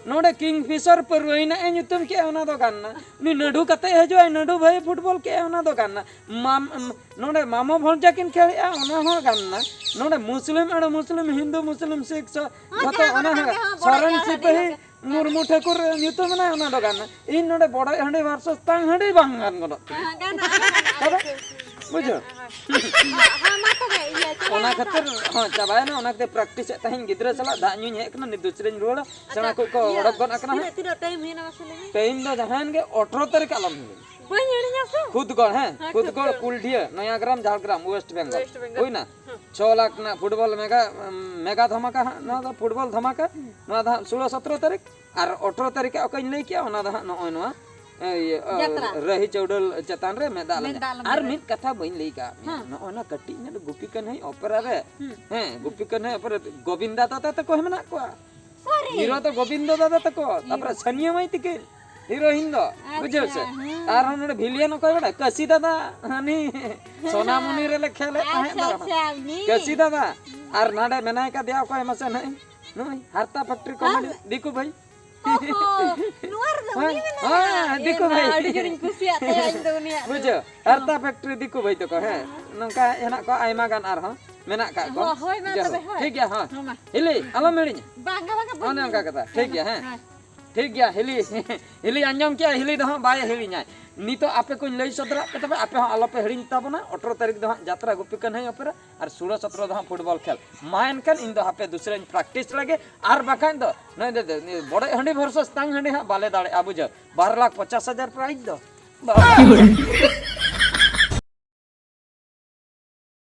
ᱱᱚᱰᱮ ᱠᱤᱝ ᱯᱷᱤᱥᱚᱨ ᱯᱟᱹᱨᱣᱟᱹᱭᱱᱟ ᱮ ᱧᱩᱛᱩᱢ ᱠᱮᱜᱼᱟ, ᱚᱱᱟ ᱫᱚ ᱜᱟᱱ ᱱᱟ᱾ ᱩᱱᱤ ᱱᱟᱹᱰᱩ ᱠᱟᱛᱮ ᱦᱤᱡᱩᱜᱼᱟᱭ, ᱱᱟᱹᱰᱩ ᱵᱷᱟᱹᱭ ᱯᱷᱩᱴᱵᱚᱞ ᱠᱮᱜᱼᱟ, ᱚᱱᱟ ᱫᱚ ᱜᱟᱱ ᱱᱟ᱾ ᱢᱟᱢ-, ᱱᱚᱰᱮ ᱢᱟᱢᱚ ᱵᱷᱚᱱᱡᱟ ᱠᱤᱱ ᱠᱷᱮᱞᱮᱜᱼᱟ, ᱚᱱᱟ ᱦᱚᱸ ᱜᱟᱱ ᱱᱟ᱾ ᱱᱚᱰᱮ ᱢᱩᱥᱞᱤᱢ ᱟᱨ ᱢᱩᱥᱞᱤᱢ, ᱦᱤᱱᱫᱩ ᱢᱩᱥᱞᱤᱢ, ᱥᱤᱠᱷ ᱥᱚ-, ᱦᱚᱸ, ᱡᱷᱚᱛᱚ ᱡᱟᱦᱟᱸ ᱚᱱᱟ ᱠᱚᱨᱮ ᱦᱚᱸ ᱜᱮ ᱦᱚᱸ, ᱵᱚᱲᱚ ᱥᱚᱨᱮᱱ ᱡᱟᱦᱟᱸ ᱥᱤᱯᱟᱹᱦᱤ ᱨᱮ ᱢᱩᱨᱢᱩ ᱴᱷᱟᱹᱠᱩᱨ ᱧᱩᱛᱩᱢ ᱢᱮᱱᱟᱜᱼᱟ, ᱚᱱᱟ ᱫᱚ ᱜᱟᱱ ᱱᱟ᱾ ᱤᱧ ᱱᱚᱰᱮ ᱵᱚᱰᱚᱡ ᱦᱟᱺᱰᱤ ᱵᱷᱟᱨᱥᱮᱥ ᱛᱟᱝ ᱦᱟᱺᱰᱤ ᱵᱟᱝ ᱜᱟᱱ ᱜᱚᱫᱚᱜ ᱛᱤᱧᱟ᱾ ᱦᱮᱸ, ᱜᱟᱱᱚᱜᱼᱟ, ᱜᱟᱱᱚᱜᱼᱟ, ᱛᱚᱵᱮ? ᱟᱪᱪᱷᱟ, ᱟᱪᱪᱷᱟ᱾ ᱵᱩᱡᱷᱟᱹᱣ? ᱦᱮᱸ, ᱦᱮᱸ᱾ ᱦᱮᱸ, ᱦᱮᱸ, ᱢᱟ ᱛᱚᱵᱮ, ᱤᱭᱟᱹ, ᱪᱟᱵᱟᱭᱮᱱᱟ ᱚᱱᱟ ᱛᱚ? ᱠᱷᱟᱹᱛᱤᱨ, ᱦᱚᱸ, ᱪᱟᱵᱟᱭᱮᱱᱟ᱾ ᱚᱱᱟ ᱠᱷᱟᱹᱛᱤᱨ practice ᱮᱫ ᱛᱟᱦᱮᱸᱧ ᱜᱤᱫᱽᱨᱟᱹ ᱥᱟᱞᱟᱜ, ᱫᱟᱜ ᱧᱩᱧ ᱦᱮᱡ ᱟᱠᱟᱱᱟ, ᱱᱤᱛ ᱫᱚ ᱪᱮᱫ ᱤᱧ ᱨᱩᱣᱟᱹᱲᱟ? ᱟᱪᱪᱷᱟ, ᱥᱮᱬᱟ ᱠᱚ ᱠᱚ ᱤᱭᱟᱹ, ᱚᱰᱚᱠ ᱜᱚᱫ ᱟᱠᱟᱱᱟ ᱛᱤᱱᱟᱹᱜ, ᱦᱟᱸᱜ᱾ ᱛᱤᱱᱟᱹᱜ time ᱦᱩᱭᱮᱱᱟ ᱢᱟᱥᱮ ᱞᱟᱹᱭ ᱢᱮ? Time ᱫᱚ ᱡᱟᱦᱟᱸᱭᱮᱱ ᱜᱮ, ᱟᱴᱷᱨᱚ ᱛᱟᱹᱨᱤᱠᱷ ᱟᱞᱚᱢ ᱦᱤᱲᱤᱧᱟ᱾ ᱵᱟᱹᱧ ᱦᱤᱲᱤᱧᱟ ᱥᱮ᱾ ᱠᱷᱩᱫᱽᱜᱚᱲ, ᱦᱮᱸ, ᱦᱮᱸ, ᱠᱷᱩᱫᱽᱜᱚᱲ ᱠᱷᱩᱫᱽᱜᱚᱲ᱾ ᱠᱩᱞᱰᱷᱤᱭᱟᱹ, ᱱᱚᱭᱟ ᱜᱨᱟᱢ, Jhargram, West Bengal᱾ West Bengal᱾ ᱦᱩᱭᱱᱟ? ᱦᱮᱸ᱾ ᱪᱷᱚ ᱞᱟᱠᱷ ᱨᱮᱱᱟᱜ ᱯᱷᱩᱴᱵᱚᱞ ᱢᱮᱜᱟ, ᱢᱮᱜᱟ ᱫᱷᱟᱢᱟᱠᱟ ᱦᱟᱸᱜ, ᱱᱚᱣᱟ ᱫᱚ ᱯᱷᱩᱴᱵᱚᱞ ᱫᱷᱟᱢᱟᱠᱟ᱾ ᱦᱩᱸ᱾ ᱱᱚᱣᱟ ᱫᱚ ᱦᱟᱸᱜ ᱥᱳᱞᱳ ᱥᱚᱛᱨᱚ ᱛᱟᱹᱨᱤᱠᱷ, ᱟᱨ ᱟᱴᱷᱨᱚ ᱛᱟᱹᱨᱤᱠᱷ ᱚᱠᱟᱧ ᱞᱟᱹᱭ ᱠᱮᱜᱼᱟ, ᱚᱱᱟ ᱫᱚ ᱦᱟᱸᱜ ᱱᱚᱜᱼᱚᱭ ᱱᱚᱣᱟ, ᱮ, ᱤᱭᱟᱹ, ᱚ, ᱡᱟᱛᱨᱟ᱾ ᱨᱟᱹᱦᱤ ᱪᱟᱹᱣᱰᱟᱹᱞ ᱪᱮᱛᱟᱱ ᱨᱮ ᱢᱮᱫ ᱫᱟᱜ ᱢᱮᱫ ᱞᱮᱸᱡᱮᱫ᱾ ᱫᱟᱜ ᱞᱮᱸᱡᱮᱫ ᱟᱨ ᱨᱮ᱾ ᱢᱤᱫ ᱠᱟᱛᱷᱟ ᱵᱟᱹᱧ ᱞᱟᱹᱭ ᱠᱟᱜ ᱢᱮᱭᱟ, ᱦᱮᱸ᱾ ᱱᱚᱜᱼᱚᱭ ᱱᱚᱣᱟ ᱠᱟᱹᱴᱤᱡ ᱧᱚᱜ ᱜᱩᱯᱤ ᱠᱟᱹᱱᱦᱟᱹᱭ ᱚᱯᱮᱨᱟ ᱨᱮ, ᱦᱩᱸ᱾ ᱦᱮᱸ, ᱜᱩᱯᱤ ᱠᱟᱹᱱᱦᱟᱹᱭ ᱚᱯᱮᱨᱟ ᱨᱮ ᱜᱳᱵᱤᱱᱫᱟ ᱫᱟᱫᱟ ᱛᱟᱠᱚ ᱦᱚᱸ ᱢᱮᱱᱟᱜ ᱠᱚᱣᱟ᱾ ᱥᱟᱹᱨᱤ? ᱦᱤᱨᱳ ᱫᱚ ᱜᱳᱵᱤᱱᱫᱚ ᱫᱟᱫᱟ ᱛᱟᱠᱚ, ᱛᱟᱯᱚᱨᱮ ᱦᱤᱨᱳ᱾ ᱥᱟᱱᱤᱭᱟ ᱢᱟᱹᱭ ᱛᱤᱠᱤᱱ, ᱦᱤᱨᱳᱭᱤᱱ ᱫᱚ, ᱟᱪᱪᱷᱟ, ᱵᱩᱡᱷᱟᱹᱣ ᱥᱮ? ᱦᱮᱸ᱾ ᱟᱨᱦᱚᱸ ᱱᱚᱰᱮ villain ᱚᱠᱚᱭ ᱵᱟᱰᱟᱭ? ᱠᱟᱹᱥᱤ ᱫᱟᱫᱟ, ᱦᱟᱹᱱᱤ ᱥᱳᱱᱟᱢᱩᱱᱤ ᱨᱮᱞᱮ ᱠᱷᱮᱞᱮᱫ ᱛᱟᱦᱮᱸᱫ ᱟᱪᱪᱷᱟ, ᱫᱚ᱾ ᱟᱪᱪᱷᱟ, ᱩᱱᱤ᱾ ᱠᱟᱹᱥᱤ ᱫᱟᱫᱟ᱾ ᱟᱨ ᱱᱟᱰᱮ ᱢᱮᱱᱟᱭ ᱠᱟᱫᱮᱭᱟ ᱚᱠᱚᱭ ᱢᱟᱥᱮ ᱱᱟᱹᱭ? ᱱᱩᱭ ᱦᱟᱨᱛᱟ factory ᱦᱟᱨ- comedy ᱫᱤᱠᱩ ᱵᱷᱟᱹᱭ᱾ ᱚᱦᱚ, ᱱᱚᱣᱟ ᱨᱮᱫᱚ ᱩᱱᱤ ᱦᱮᱸ, ᱢᱮᱱᱟᱭᱟ? ᱦᱮᱸ, ᱮ ᱫᱤᱠᱩ ᱵᱷᱟᱹᱭ᱾ ᱵᱟ, ᱟᱹᱰᱤ ᱡᱳᱨᱤᱧ ᱠᱩᱥᱤᱭᱟᱜ ᱛᱟᱭᱟ ᱤᱧ ᱫᱚ ᱩᱱᱤᱭᱟᱜ ᱫᱚ᱾ ᱵᱩᱡᱷᱟᱹᱣ? ᱦᱟᱨᱛᱟ factory ᱫᱤᱠᱩ ᱵᱷᱟᱹᱭ ᱛᱟᱠᱚ, ᱦᱮᱸ᱾ ᱦᱮᱸ᱾ ᱱᱚᱝᱠᱟ ᱦᱮᱱᱟᱜ ᱠᱚᱣᱟ ᱟᱭᱢᱟ ᱜᱟᱱ ᱟᱨᱦᱚᱸ ᱢᱮᱱᱟᱜ ᱠᱟᱜ ᱠᱚᱣᱟ᱾ ᱦᱳᱭ, ᱦᱳᱭ, ᱢᱟ ᱡᱟᱭᱦᱳᱠ, ᱛᱚᱵᱮ, ᱦᱳᱭ᱾ ᱴᱷᱤᱠ ᱜᱮᱭᱟ, ᱦᱚᱸ᱾ ᱦᱚᱸ, ᱢᱟ᱾ ᱦᱤᱞᱤ, ᱟᱞᱚᱢ ᱦᱤᱲᱤᱧᱟ᱾ ᱵᱟᱝᱟ, ᱵᱟᱝᱟ, ᱵᱟᱹᱧ ᱚᱱᱮ ᱚᱱᱠᱟ ᱦᱤᱲᱤᱧᱟ᱾ ᱠᱟᱛᱷᱟ, ᱴᱷᱤᱠ ᱦᱮᱸ, ᱜᱮᱭᱟ, ᱦᱮᱸ᱾ ᱦᱮᱸ᱾ ᱴᱷᱤᱠ ᱜᱮᱭᱟ, ᱦᱤᱞᱤ᱾ ᱦᱤᱞᱤ ᱟᱸᱡᱚᱢ ᱠᱮᱜᱼᱟ, ᱦᱤᱞᱤ ᱫᱚ ᱦᱟᱸᱜ ᱵᱟᱭ ᱦᱤᱲᱤᱧᱟᱭ᱾ ᱱᱤᱛᱚᱜ ᱟᱯᱮ ᱠᱚᱧ ᱞᱟᱹᱭ ᱥᱚᱫᱚᱨᱟᱜ ᱯᱮ, ᱛᱚᱵᱮ ᱟᱯᱮ ᱦᱚᱸ ᱟᱞᱚᱯᱮ ᱦᱤᱲᱤᱧ ᱛᱟᱵᱚᱱᱟ᱾ ᱟᱴᱷᱨᱚ ᱛᱟᱹᱨᱤᱠᱷ ᱫᱚ ᱦᱟᱸᱜ ᱡᱟᱛᱨᱟ ᱜᱩᱯᱤ ᱠᱟᱹᱱᱦᱟᱹᱭ ᱚᱯᱮᱨᱟ ᱟᱨ ᱥᱳᱞᱳ ᱥᱚᱛᱨᱚ ᱫᱚ ᱦᱟᱸᱜ ᱯᱷᱩᱴᱵᱚᱞ ᱠᱷᱮᱞ᱾ ᱢᱟ ᱮᱱᱠᱷᱟᱱ ᱤᱧ ᱫᱚ ᱦᱟᱯᱮ ᱫᱩᱥᱨᱟᱹᱧ ᱯᱨᱮᱠᱴᱤᱥ ᱞᱮᱜᱮ, ᱟᱨ ᱵᱟᱠᱷᱟᱱ ᱫᱚ ᱱᱚᱜᱼᱚᱭ ᱫᱚ, ᱫᱚ, ᱵᱚᱰᱚᱡ ᱦᱟᱺᱰᱤ ᱵᱷᱟᱨᱥᱮᱥ ᱛᱟᱝ ᱦᱟᱺᱰᱤ ᱦᱟᱸᱜ ᱵᱟᱞᱮ ᱫᱟᱲᱮᱭᱟᱜᱼᱟ, ᱵᱩᱡᱷᱟᱹᱣ᱾ ᱵᱟᱨ ᱞᱟᱠᱷ ᱯᱚᱪᱟᱥ ᱦᱟᱡᱟᱨ ᱯᱨᱟᱭᱤᱡᱽ ᱫᱚ᱾ ᱵᱟᱵᱟ᱾